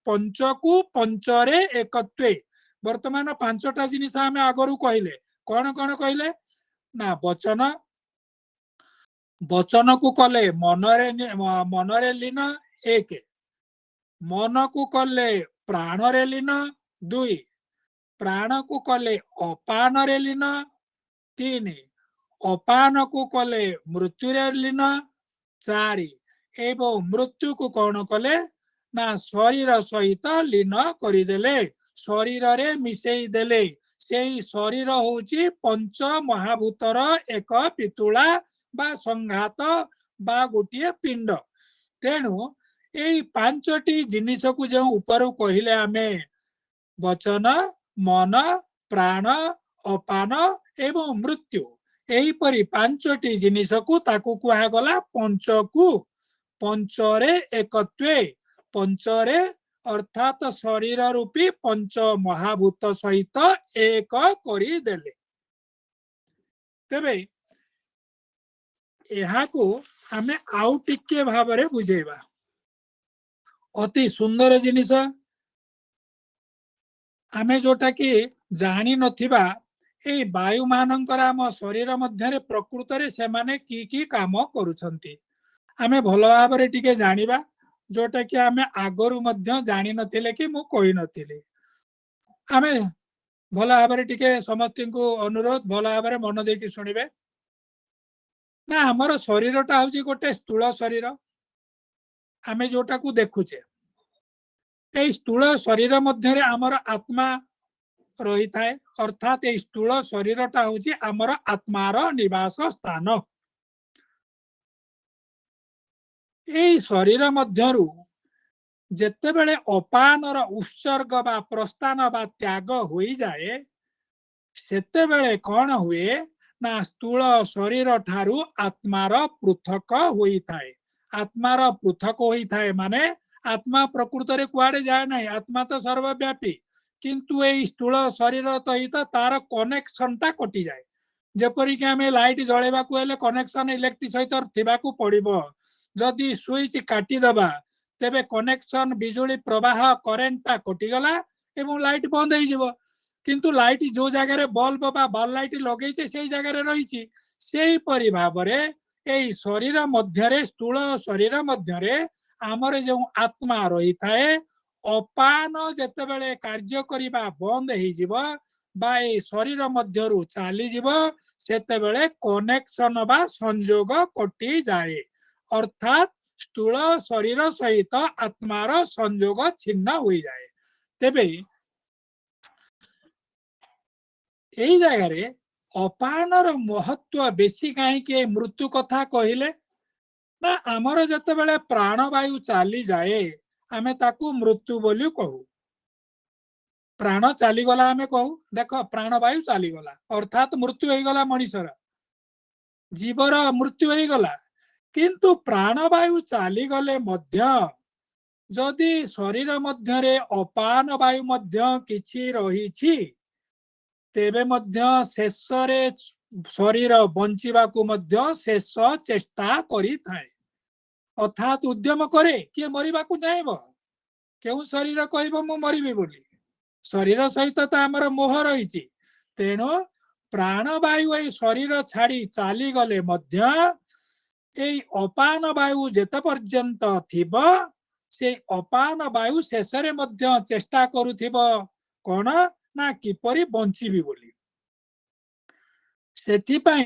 ପଞ୍ଚକୁ ପଞ୍ଚରେ ଏକତ୍ୱେ, ବର୍ତ୍ତମାନ ପାଞ୍ଚଟା ଜିନିଷ ଆମେ ଆଗରୁ କହିଲେ। କଣ କଣ କହିଲେ ନା ବଚନ, ବଚନକୁ କଲେ ମନରେ, ମନରେ ଲୀନ ଏକ, ମନକୁ କଲେ ପ୍ରାଣରେ ଲୀନ ଦୁଇ, ପ୍ରାଣକୁ କଲେ ଅପାନରେ ଲୀନ ତିନି, ଅପାନକୁ କଲେ ମୃତ୍ୟୁରେ ଲୀନ ଚାରି, ଏବଂ ମୃତ୍ୟୁକୁ କଣ କଲେ ନା ଶରୀର ସହିତ ଲୀନ କରିଦେଲେ, ଶରୀରରେ ମିଶେଇ ଦେଲେ। ସେଇ ଶରୀର ହଉଛି ପଞ୍ଚ ମହାଭୂତର ଏକ ପିତୁଳା ବା ସଂଘାତ ବା ଗୋଟିଏ ପିଣ୍ଡ। ତେଣୁ ଏଇ 5ଟି ଜିନିଷକୁ ଯେଉଁ ଉପରୁ କହିଲେ ଆମେ, ବଚନ, ମନ, ପ୍ରାଣ, ଅପାନ ଏବଂ ମୃତ୍ୟୁ, ଏହିପରି 5ଟି ଜିନିଷକୁ ତାକୁ କୁହାଗଲା ପଞ୍ଚକୁ। ପଞ୍ଚରେ ଏକତ୍ୱେ, ପଞ୍ଚରେ ଅର୍ଥାତ ଶରୀର ରୂପୀ ପଞ୍ଚ ମହାଭୂତ ସହିତ ଏକ କରିଦେଲେ। ତେବେ ଏହାକୁ ଆମେ ଆଉ ଟିକେ ଭାବରେ ବୁଝେଇବା। ଅତି ସୁନ୍ଦର ଜିନିଷ, ଆମେ ଯୋଉଟା କି ଜାଣିନଥିବା, ଏଇ ବାୟୁ ମାନଙ୍କର ଆମ ଶରୀର ମଧ୍ୟରେ ପ୍ରକୃତରେ ସେମାନେ କି କି କାମ କରୁଛନ୍ତି ଆମେ ଭଲ ଭାବରେ ଟିକେ ଜାଣିବା, ଯୋଉଟା କି ଆମେ ଆଗରୁ ମଧ୍ୟ ଜାଣିନଥିଲେ କି ମୁଁ କହିନଥିଲି। ଆମେ ଭଲ ଭାବରେ ଟିକେ ସମସ୍ତଙ୍କୁ ଅନୁରୋଧ, ଭଲ ଭାବରେ ମନ ଦେଇକି ଶୁଣିବେ। ନା, ଆମର ଶରୀରଟା ହଉଛି ଗୋଟେ ସ୍ଥୂଳ ଶରୀର, ଆମେ ଯୋଉଟାକୁ ଦେଖୁଛେ। ଏଇ ସ୍ଥୂଳ ଶରୀର ମଧ୍ୟରେ ଆମର ଆତ୍ମା ରହିଥାଏ, ଅର୍ଥାତ ଏଇ ସ୍ଥୂଳ ଶରୀରଟା ହଉଛି ଆମର ଆତ୍ମାର ନିବାସ ସ୍ଥାନ। ଏଇ ଶରୀର ମଧ୍ୟରୁ ଯେତେବେଳେ ଅପାନର ଉତ୍ସର୍ଗ ବା ପ୍ରସ୍ଥାନ ବା ତ୍ୟାଗ ହୋଇଯାଏ, ସେତେବେଳେ କଣ ହୁଏ ନା ସ୍ଥୂଳ ଶରୀର ଠାରୁ ଆତ୍ମାର ପୃଥକ ହୋଇଥାଏ। ଆତ୍ମାର ପୃଥକ ହୋଇଥାଏ ମାନେ ଆତ୍ମା ପ୍ରକୃତରେ କୁଆଡେ ଯାଏ ନାହିଁ, ଆତ୍ମା ତ ସର୍ବବ୍ୟାପୀ, କିନ୍ତୁ ଏଇ ସ୍ଥୂଳ ଶରୀର ସହିତ ତାର କନେକ୍ସନଟା କଟିଯାଏ। ଯେପରିକି ଆମେ ଲାଇଟ ଜଳେଇବାକୁ ହେଲେ କନେକ୍ସନ ଇଲେକ୍ଟ୍ରିକ ସହିତ ଥିବାକୁ ପଡିବ। ଯଦି ସୁଇଚ କାଟିଦବା ତେବେ କନେକ୍ସନ ବିଜୁଳି ପ୍ରବାହ କରେଣ୍ଟଟା କଟିଗଲା ଏବଂ ଲାଇଟ ବନ୍ଦ ହେଇଯିବ। କିନ୍ତୁ ଲାଇଟ ଯୋଉ ଜାଗାରେ ବଲ୍ବ ବା ବାଲ୍ ଲାଇଟ ଲଗେଇଛେ ସେଇ ଜାଗାରେ ରହିଛି। ସେଇପରି ଭାବରେ ଏଇ ଶରୀର ମଧ୍ୟରେ, ସ୍ଥୂଳ ଶରୀର ମଧ୍ୟରେ ଆମର ଯେଉଁ ଆତ୍ମା ରହିଥାଏ, ଅପାନ ଯେତେବେଳେ କାର୍ଯ୍ୟ କରିବା ବନ୍ଦ ହେଇଯିବ ବା ଏଇ ଶରୀର ମଧ୍ୟରୁ ଚାଲିଯିବ, ସେତେବେଳେ କନେକ୍ସନ ବା ସଂଯୋଗ କଟିଯାଏ, ଅର୍ଥାତ ସ୍ଥୂଳ ଶରୀର ସହିତ ଆତ୍ମାର ସଂଯୋଗ ଛିନ୍ନ ହୋଇଯାଏ। ତେବେ ଏଇ ଜାଗାରେ ଅପାନର ମହତ୍ଵ ବେଶୀ କାହିଁକି ଏ ମୃତ୍ୟୁ କଥା କହିଲେ ନା, ଆମର ଯେତେବେଳେ ପ୍ରାଣବାୟୁ ଚାଲିଯାଏ ଆମେ ତାକୁ ମୃତ୍ୟୁ ବୋଲି କହୁ। ପ୍ରାଣ ଚାଲିଗଲା ଆମେ କହୁ, ଦେଖ ପ୍ରାଣବାୟୁ ଚାଲିଗଲା ଅର୍ଥାତ ମୃତ୍ୟୁ ହେଇଗଲା, ମଣିଷର ଜୀବର ମୃତ୍ୟୁ ହେଇଗଲା। କିନ୍ତୁ ପ୍ରାଣବାୟୁ ଚାଲିଗଲେ ମଧ୍ୟ ଯଦି ଶରୀର ମଧ୍ୟରେ ଅପାନ ବାୟୁ ମଧ୍ୟ କିଛି ରହିଛି, ତେବେ ମଧ୍ୟ ଶେଷରେ ଶରୀର ବଞ୍ଚିବାକୁ ମଧ୍ୟ ଶେଷ ଚେଷ୍ଟା କରିଥାଏ, ଅର୍ଥାତ ଉଦ୍ୟମ କରେ। କିଏ ମରିବାକୁ ଚାହିଁବ? କେଉଁ ଶରୀର କହିବ ମୁଁ ମରିବି ବୋଲି? ଶରୀର ସହିତ ତ ଆମର ମୋହ ରହିଛି। ତେଣୁ ପ୍ରାଣବାୟୁ ଏଇ ଶରୀର ଛାଡି ଚାଲିଗଲେ ମଧ୍ୟ ଏଇ ଅପାନ ବାୟୁ ଯେତେ ପର୍ଯ୍ୟନ୍ତ ଥିବ, ସେଇ ଅପାନ ବାୟୁ ଶେଷରେ ମଧ୍ୟ ଚେଷ୍ଟା କରୁଥିବ କଣ ନା କିପରି ବଞ୍ଚିବି ବୋଲି। ସେଥିପାଇଁ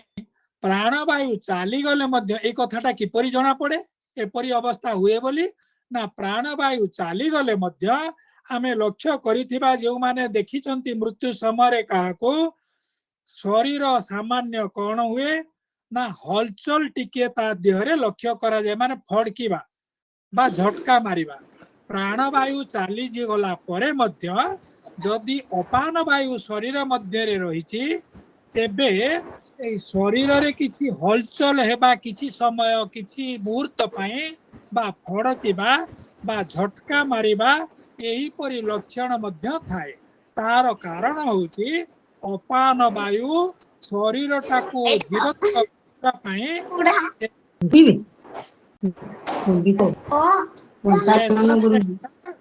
ପ୍ରାଣବାୟୁ ଚାଲିଗଲେ ମଧ୍ୟ ଏଇ କଥାଟା କିପରି ଜଣା ପଡେ ଏପରି ଅବସ୍ଥା ହୁଏ ବୋଲି ନା, ପ୍ରାଣବାୟୁ ଚାଲିଗଲେ ମଧ୍ୟ ଆମେ ଲକ୍ଷ୍ୟ କରିଥିବା, ଯେଉଁମାନେ ଦେଖିଛନ୍ତି ମୃତ୍ୟୁ ସମୟରେ କାହାକୁ, ଶରୀର ସାମାନ୍ୟ କଣ ହୁଏ ନା ହଲଚଲ ଟିକେ ତା ଦେହରେ ଲକ୍ଷ୍ୟ କରାଯାଏ, ମାନେ ଫଡକିବା ବା ଝଟକା ମାରିବା। ପ୍ରାଣବାୟୁ ଚାଲିଗଲା ପରେ ମଧ୍ୟ ଯଦି ଅପାନ ବାୟୁ ଶରୀର ମଧ୍ୟରେ ରହିଛି, ତେବେ ଏଇ ଶରୀରରେ କିଛି ହଲଚଲ ହେବା କିଛି ସମୟ, କିଛି ମୁହୂର୍ତ୍ତ ପାଇଁ ବା ଫଡକିବା ବା ଝଟକା ମାରିବା ଏହିପରି ଲକ୍ଷଣ ମଧ୍ୟ ଥାଏ। ତାର କାରଣ ହଉଛି ଅପାନ ବାୟୁ ଶରୀରଟାକୁ ଜୀବନ୍ତ କରିବା ପାଇଁ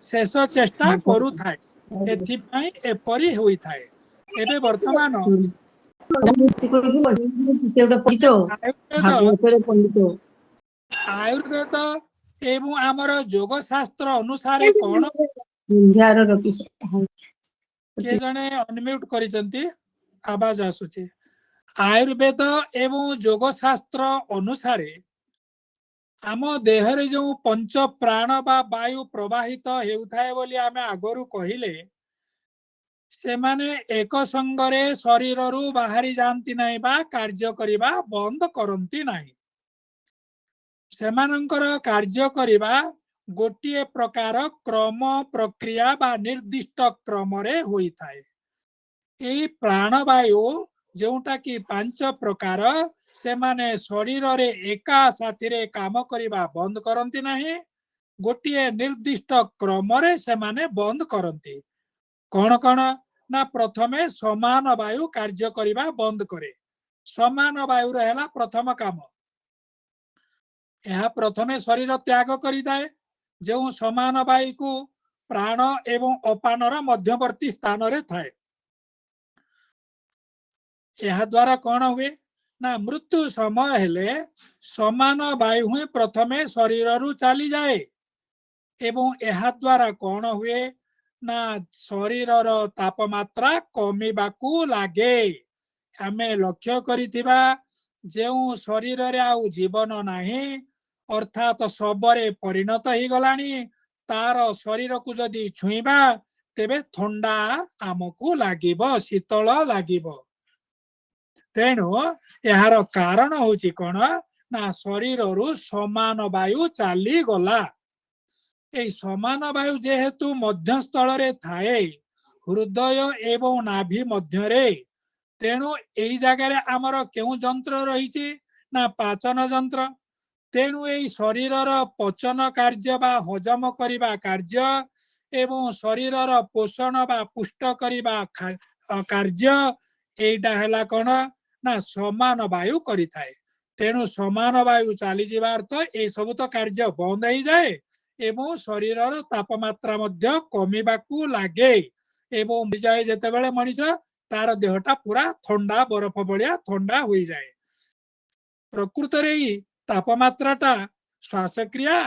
ଶେଷ ଚେଷ୍ଟା କରୁଥାଏ, ଏଥିପାଇଁ ଏପରି ହୋଇଥାଏ। ଏବେ ବର୍ତ୍ତମାନ ଆୟୁର୍ବେଦ ଏବଂ ଆମର ଯୋଗ ଶାସ୍ତ୍ର ଅନୁସାରେ କଣ, କିଏ ଜଣେ ଅନମ୍ୟୁଟ କରିଛନ୍ତି, ଆବାଜ ଆସୁଛି। ଆୟୁର୍ବେଦ ଏବଂ ଯୋଗ ଶାସ୍ତ୍ର ଅନୁସାରେ ଆମ ଦେହରେ ଯେଉଁ ପଞ୍ଚ ପ୍ରାଣ ବା ବାୟୁ ପ୍ରବାହିତ ହେଉଥାଏ ବୋଲି ଆମେ ଆଗରୁ କହିଲେ, ସେମାନେ ଏକ ସଙ୍ଗରେ ଶରୀରରୁ ବାହାରି ଯାଆନ୍ତି ନାହିଁ ବା କାର୍ଯ୍ୟ କରିବା ବନ୍ଦ କରନ୍ତି ନାହିଁ। ସେମାନଙ୍କର କାର୍ଯ୍ୟ କରିବା ଗୋଟିଏ ପ୍ରକାର କ୍ରମ ପ୍ରକ୍ରିୟା ବା ନିର୍ଦ୍ଦିଷ୍ଟ କ୍ରମରେ ହୋଇଥାଏ। ଏଇ ପ୍ରାଣବାୟୁ ଯେଉଁଟା କି ପାଞ୍ଚ ପ୍ରକାର, ସେମାନେ ଶରୀରରେ ଏକା ସାଥିରେ କାମ କରିବା ବନ୍ଦ କରନ୍ତି ନାହିଁ, ଗୋଟିଏ ନିର୍ଦ୍ଦିଷ୍ଟ କ୍ରମରେ ସେମାନେ ବନ୍ଦ କରନ୍ତି। କଣ କଣ ନା ପ୍ରଥମେ ସମାନ ବାୟୁ କାର୍ଯ୍ୟ କରିବା ବନ୍ଦ କରେ। ସମାନ ବାୟୁର ହେଲା ପ୍ରଥମ କାମ। ଏହା ପ୍ରଥମେ ଶରୀର ତ୍ୟାଗ କରିଥାଏ, ଯେଉଁ ସମାନ ବାୟୁକୁ ପ୍ରାଣ ଏବଂ ଅପାନର ମଧ୍ୟବର୍ତ୍ତୀ ସ୍ଥାନରେ ଥାଏ। ଏହା ଦ୍ୱାରା କଣ ହୁଏ ନା ମୃତ୍ୟୁ ସମୟ ହେଲେ ସମାନ ବାୟୁ ହିଁ ପ୍ରଥମେ ଶରୀରରୁ ଚାଲିଯାଏ ଏବଂ ଏହା ଦ୍ୱାରା କଣ ହୁଏ ନା ଶରୀରର ତାପମାତ୍ରା କମିବାକୁ ଲାଗେ। ଆମେ ଲକ୍ଷ୍ୟ କରିଥିବା ଯେଉଁ ଶରୀରରେ ଆଉ ଜୀବନ ନାହିଁ, ଅର୍ଥାତ ଶବରେ ପରିଣତ ହେଇଗଲାଣି, ତାର ଶରୀରକୁ ଯଦି ଛୁଇଁବା ତେବେ ଥଣ୍ଡା ଆମକୁ ଲାଗିବ, ଶୀତଳ ଲାଗିବ। ତେଣୁ ଏହାର କାରଣ ହଉଛି କଣ ନା ଶରୀରରୁ ସମାନ ବାୟୁ ଚାଲିଗଲା। ଏଇ ସମାନ ବାୟୁ ଯେହେତୁ ମଧ୍ୟସ୍ଥଳରେ ଥାଏ, ହୃଦୟ ଏବଂ ନାଭି ମଧ୍ୟରେ, ତେଣୁ ଏଇ ଜାଗାରେ ଆମର କେଉଁ ଯନ୍ତ୍ର ରହିଛି ନା ପାଚନ ଯନ୍ତ୍ର। ତେଣୁ ଏଇ ଶରୀରର ପଚନ କାର୍ଯ୍ୟ ବା ହଜମ କରିବା କାର୍ଯ୍ୟ ଏବଂ ଶରୀରର ପୋଷଣ ବା ପୁଷ୍ଟ କରିବା କାର୍ଯ୍ୟ, ଏଇଟା ହେଲା କଣ ନା ସମାନ ବାୟୁ କରିଥାଏ। ତେଣୁ ସମାନ ବାୟୁ ଚାଲିଯିବା ଅର୍ଥ ଏଇ ସବୁ ତ କାର୍ଯ୍ୟ ବନ୍ଦ ହେଇଯାଏ ଏବଂ ଶରୀରର ତାପମାତ୍ରା ମଧ୍ୟ କମିବାକୁ ଲାଗେ ଏବଂ ଯାଏ ଯେତେବେଳେ ମଣିଷ ତାର ଦେହଟା ପୁରା ଥଣ୍ଡା, ବରଫ ଭଳିଆ ଥଣ୍ଡା ହୋଇଯାଏ। ପ୍ରକୃତରେ ଏଇ ତାପମାତ୍ରାଟା ଶ୍ୱାସକ୍ରିୟା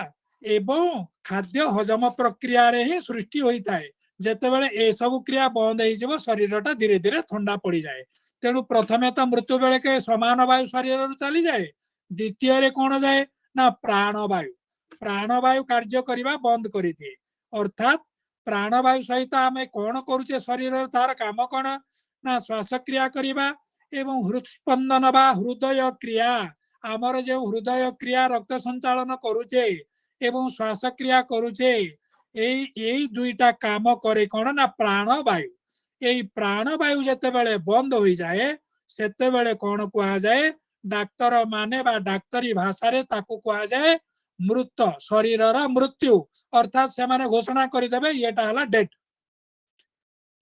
ଏବଂ ଖାଦ୍ୟ ହଜମ ପ୍ରକ୍ରିୟାରେ ହିଁ ସୃଷ୍ଟି ହୋଇଥାଏ। ଯେତେବେଳେ ଏସବୁ କ୍ରିୟା ବନ୍ଦ ହେଇଯିବ, ଶରୀରଟା ଧୀରେ ଧୀରେ ଥଣ୍ଡା ପଡିଯାଏ। ତେଣୁ ପ୍ରଥମେ ତ ମୃତ୍ୟୁ ବେଳକେ ସମାନ ବାୟୁ ଶରୀରରୁ ଚାଲିଯାଏ। ଦ୍ୱିତୀୟରେ କଣ ଯାଏ ନା ପ୍ରାଣବାୟୁ। ପ୍ରାଣବାୟୁ କାର୍ଯ୍ୟ କରିବା ବନ୍ଦ କରିଦିଏ। ଅର୍ଥାତ୍ ପ୍ରାଣବାୟୁ ସହିତ ଆମେ କଣ କରୁଛେ, ଶରୀରର ତାର କାମ କଣ ନା ଶ୍ୱାସକ୍ରିୟା କରିବା ଏବଂ ହୃଦସ୍ପନ୍ଦନ ବା ହୃଦୟ କ୍ରିୟା। ଆମର ଯେଉଁ ହୃଦୟ କ୍ରିୟା ରକ୍ତ ସଞ୍ଚାଳନ କରୁଛେ ଏବଂ ଶ୍ୱାସକ୍ରିୟା କରୁଛେ, ଏଇ ଦୁଇଟା କାମ କରେ କଣ ନା ପ୍ରାଣବାୟୁ। ଏଇ ପ୍ରାଣବାୟୁ ଯେତେବେଳେ ବନ୍ଦ ହୋଇଯାଏ ସେତେବେଳେ କଣ କୁହାଯାଏ, ଡାକ୍ତର ମାନେ ବା ଡାକ୍ତରୀ ଭାଷାରେ ତାକୁ କୁହାଯାଏ ମୃତ, ଶରୀରର ମୃତ୍ୟୁ। ଅର୍ଥାତ୍ ସେମାନେ ଘୋଷଣା କରିଦେବେ ଇଏଟା ହେଲା ଡେଥ୍,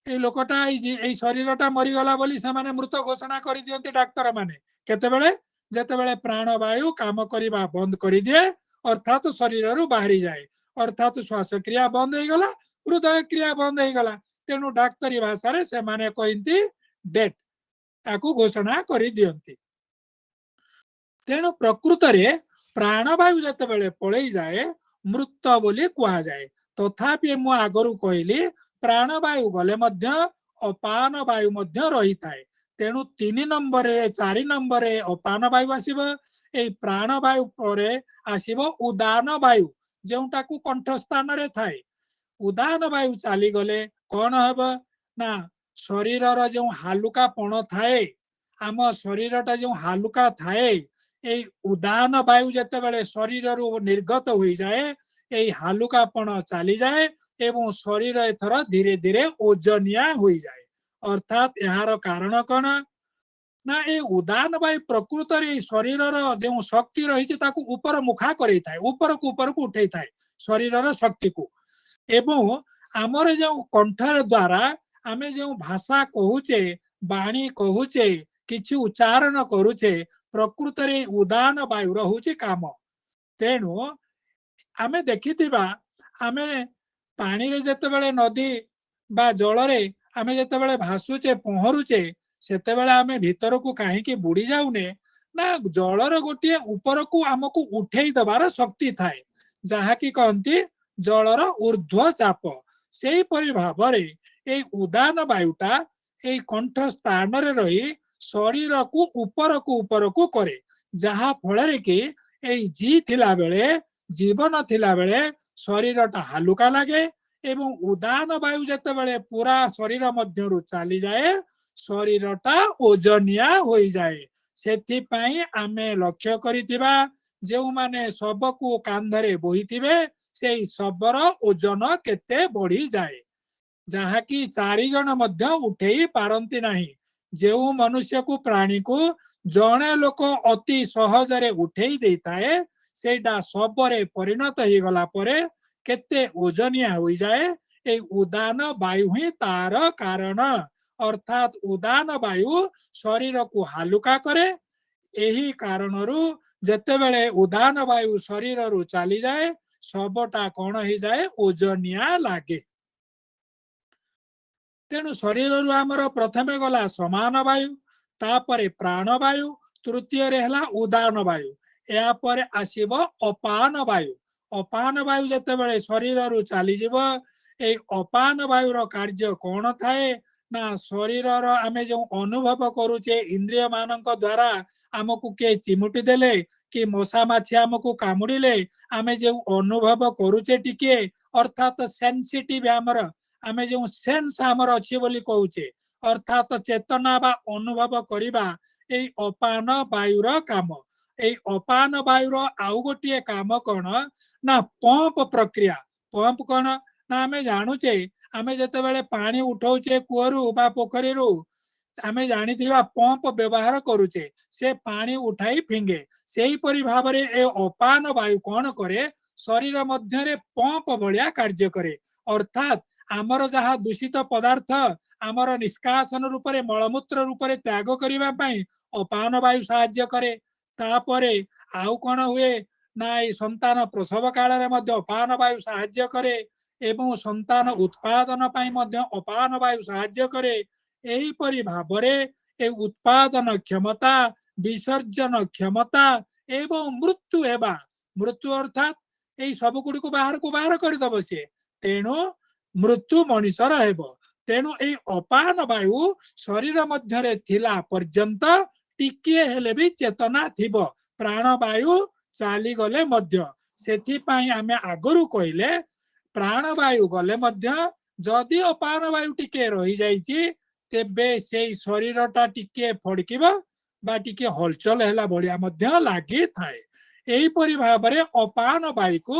ଏଇ ଲୋକଟା ଏଇ ଶରୀରଟା ମରିଗଲା ବୋଲି ସେମାନେ ମୃତ ଘୋଷଣା କରିଦିଅନ୍ତି ଡାକ୍ତର ମାନେ। କେତେବେଳେ? ଯେତେବେଳେ ପ୍ରାଣବାୟୁ କାମ କରିବା ବନ୍ଦ କରିଦିଏ, ଅର୍ଥାତ୍ ଶରୀରରୁ ବାହାରିଯାଏ, ଅର୍ଥାତ୍ ଶ୍ୱାସକ୍ରିୟା ବନ୍ଦ ହେଇଗଲା, ହୃଦୟ କ୍ରିୟା ବନ୍ଦ ହେଇଗଲା। ତେଣୁ ଡାକ୍ତରୀ ଭାଷାରେ ସେମାନେ କହନ୍ତି ଡେଥ୍, ତାକୁ ଘୋଷଣା କରିଦିଅନ୍ତି। ତେଣୁ ପ୍ରକୃତରେ ପ୍ରାଣବାୟୁ ଯେତେବେଳେ ପଳେଇ ଯାଏ ମୃତ ବୋଲି କୁହାଯାଏ। ତଥାପି ମୁଁ ଆଗରୁ କହିଲି ପ୍ରାଣବାୟୁ ଗଲେ ମଧ୍ୟ ଅପାନ ବାୟୁ ମଧ୍ୟ ରହିଥାଏ। ତେଣୁ 3 ନମ୍ବରରେ 4 ନମ୍ବରରେ ଅପାନ ବାୟୁ ଆସିବ। ଏଇ ପ୍ରାଣବାୟୁ ପରେ ଆସିବ ଉଦାନ ବାୟୁ, ଯେଉଁଟାକୁ କଣ୍ଠ ସ୍ଥାନରେ ଥାଏ। ଉଦାନ ବାୟୁ ଚାଲିଗଲେ କଣ ହେବ ନା ଶରୀରର ଯେଉଁ ହାଲୁକା ପଣ ଥାଏ, ଆମ ଶରୀରଟା ଯେଉଁ ହାଲୁକା ଥାଏ, ଏଇ ଉଦାନ ବାୟୁ ଯେତେବେଳେ ଶରୀରରୁ ନିର୍ଗତ ହୋଇଯାଏ ଏଇ ହାଲୁକା ପଣ ଚାଲିଯାଏ ଏବଂ ଶରୀର ଏଥର ଧୀରେ ଧୀରେ ଓଜନିଆ ହୋଇଯାଏ। ଅର୍ଥାତ୍ ଏହାର କାରଣ କଣ ନା ଏଇ ଉଦାନ ବାୟୁ ପ୍ରକୃତରେ ଏଇ ଶରୀରର ଯେଉଁ ଶକ୍ତି ରହିଛି ତାକୁ ଉପର ମୁଖା କରେଇଥାଏ, ଉପରକୁ ଉପରକୁ ଉଠେଇଥାଏ ଶରୀରର ଶକ୍ତିକୁ। ଏବଂ ଆମର ଯେଉଁ କଣ୍ଠର ଦ୍ୱାରା ଆମେ ଯେଉଁ ଭାଷା କହୁଛେ, ବାଣୀ କହୁଛେ, କିଛି ଉଚ୍ଚାରଣ କରୁଛେ, ପ୍ରକୃତରେ ଉଦାନ ବାୟୁର ହଉଛି କାମ। ତେଣୁ ଆମେ ଦେଖିଥିବା ଆମେ ପାଣିରେ ଯେତେବେଳେ ନଦୀ ବା ଜଳରେ ଆମେ ଯେତେବେଳେ ଭାସୁଛେ, ପହଁରୁଛେ, ସେତେବେଳେ ଆମେ ଭିତରକୁ କାହିଁକି ବୁଡି ଯାଉନେ ନା ଜଳର ଗୋଟିଏ ଉପରକୁ ଆମକୁ ଉଠେଇ ଦେବାର ଶକ୍ତି ଥାଏ, ଯାହାକି କହନ୍ତି ଜଳର ଊର୍ଦ୍ଧ୍ୱ ଚାପ। ସେଇପରି ଭାବରେ ଏଇ ଉଦାନ ବାୟୁଟା ଏଇ କଣ୍ଠ ସ୍ଥାନରେ ରହି ଶରୀରକୁ ଉପରକୁ ଉପରକୁ କରେ, ଯାହା ଫଳରେ କି ଏଇ ଜି ଥିଲା ବେଳେ, ଜୀବନ ଥିଲା ବେଳେ ଶରୀରଟା ହାଲୁକା ଲାଗେ ଏବଂ ଉଦାନ ବାୟୁ ଯେତେବେଳେ ପୁରା ଶରୀର ମଧ୍ୟରୁ ଚାଲିଯାଏ, ଶରୀରଟା ଓଜନିଆ ହୋଇଯାଏ। ସେଥିପାଇଁ ଆମେ ଲକ୍ଷ୍ୟ କରିଥିବା, ଯେଉଁମାନେ ଶବକୁ କାନ୍ଧରେ ବୋହିଥିବେ, ସେଇ ଶବର ଓଜନ କେତେ ବଢିଯାଏ, ଯାହାକି 4 ଜଣ ମଧ୍ୟ ଉଠେଇ ପାରନ୍ତି ନାହିଁ। ଯେଉଁ ମନୁଷ୍ୟକୁ, ପ୍ରାଣୀକୁ ଜଣେ ଲୋକ ଅତି ସହଜରେ ଉଠେଇ ଦେଇଥାଏ, ସେଇଟା ଶବରେ ପରିଣତ ହେଇଗଲା ପରେ କେତେ ଓଜନିଆ ହୋଇଯାଏ। ଏଇ ଉଦାନ ବାୟୁ ହିଁ ତାର କାରଣ। ଅର୍ଥାତ୍ ଉଦାନ ବାୟୁ ଶରୀରକୁ ହାଲୁକା କରେ। ଏହି କାରଣରୁ ଯେତେବେଳେ ଉଦାନ ବାୟୁ ଶରୀରରୁ ଚାଲିଯାଏ, ଶବଟା କଣ ହେଇଯାଏ? ଓଜନିଆ ଲାଗେ। ତେଣୁ ଶରୀରରୁ ଆମର ପ୍ରଥମେ ଗଲା ସମାନ ବାୟୁ, ତାପରେ ପ୍ରାଣବାୟୁ, ତୃତୀୟରେ ହେଲା ଉଦାନ ବାୟୁ, ଏହାପରେ ଆସିବ ଅପାନ ବାୟୁ। ଅପାନ ବାୟୁ ଯେତେବେଳେ ଶରୀରରୁ ଚାଲିଯିବ, ଏଇ ଅପାନ ବାୟୁର କାର୍ଯ୍ୟ କଣ ଥାଏ ନା, ଶରୀରର ଆମେ ଯେଉଁ ଅନୁଭବ କରୁଛେ ଇନ୍ଦ୍ରିୟ ମାନଙ୍କ ଦ୍ଵାରା, ଆମକୁ କିଏ ଚିମୁଟି ଦେଲେ କି ମଶା ମାଛି ଆମକୁ କାମୁଡିଲେ ଆମେ ଯେଉଁ ଅନୁଭବ କରୁଛେ ଟିକେ, ଅର୍ଥାତ ସେନ୍ସିଟିଭ ଆମର, ଆମେ ଯେଉଁ ସେନ୍ସ ଆମର ଅଛି ବୋଲି କହୁଛେ, ଅର୍ଥାତ ଚେତନା ବା ଅନୁଭବ କରିବା, ଏଇ ଅପାନ ବାୟୁର କାମ। ଏଇ ଅପାନ ବାୟୁର ଆଉ ଗୋଟିଏ କାମ କଣ ନା ପମ୍ପ ପ୍ରକ୍ରିୟା। ପମ୍ପ କଣ ନା, ଆମେ ଜାଣୁଛେ, ଆମେ ଯେତେବେଳେ ପାଣି ଉଠଉଛେ କୂଅରୁ ବା ପୋଖରୀରୁ, ଆମେ ଜାଣିଥିବା ପମ୍ପ ବ୍ୟବହାର କରୁଛେ, ସେ ପାଣି ଉଠାଇ ଫିଙ୍ଗେ। ସେଇପରି ଭାବରେ ଏ ଅପାନ ବାୟୁ କଣ କରେ? ଶରୀର ମଧ୍ୟରେ ପମ୍ପ ଭଳିଆ କାର୍ଯ୍ୟ କରେ। ଅର୍ଥାତ୍ ଆମର ଯାହା ଦୂଷିତ ପଦାର୍ଥ ଆମର ନିଷ୍କାସନ ରୂପରେ, ମଳମୂତ୍ର ରୂପରେ ତ୍ୟାଗ କରିବା ପାଇଁ ଅପାନ ବାୟୁ ସାହାଯ୍ୟ କରେ। ତାପରେ ଆଉ କଣ ହୁଏ ନା, ଏଇ ସନ୍ତାନ ପ୍ରସବ କାଳରେ ମଧ୍ୟ ଅପାନ ବାୟୁ ସାହାଯ୍ୟ କରେ ଏବଂ ସନ୍ତାନ ଉତ୍ପାଦନ ପାଇଁ ମଧ୍ୟ ଅପାନ ବାୟୁ ସାହାଯ୍ୟ କରେ। ଏହିପରି ଭାବରେ ଏ ଉତ୍ପାଦନ କ୍ଷମତା, ବିସର୍ଜନ କ୍ଷମତା ଏବଂ ମୃତ୍ୟୁ ହେବା, ମୃତ୍ୟୁ ଅର୍ଥାତ୍ ଏଇ ସବୁ ଗୁଡିକୁ ବାହାରକୁ ବାହାର କରିଦବ ସିଏ। ତେଣୁ ମୃତ୍ୟୁ ମଣିଷର ହେବ। ତେଣୁ ଏଇ ଅପାନ ବାୟୁ ଶରୀର ମଧ୍ୟରେ ଥିଲା ପର୍ଯ୍ୟନ୍ତ ଟିକିଏ ହେଲେ ବି ଚେତନା ଥିବ, ପ୍ରାଣବାୟୁ ଚାଲିଗଲେ ମଧ୍ୟ। ସେଥିପାଇଁ ଆମେ ଆଗରୁ କହିଲେ, ପ୍ରାଣବାୟୁ ଗଲେ ମଧ୍ୟ ଯଦି ଅପାନ ବାୟୁ ଟିକେ ରହିଯାଇଛି, ତେବେ ସେଇ ଶରୀରଟା ଟିକେ ଫଡକିବ ବା ଟିକେ ହଲଚଲ ହେଲା ଭଳିଆ ମଧ୍ୟ ଲାଗିଥାଏ। ଏହିପରି ଭାବରେ ଅପାନ ବାୟୁକୁ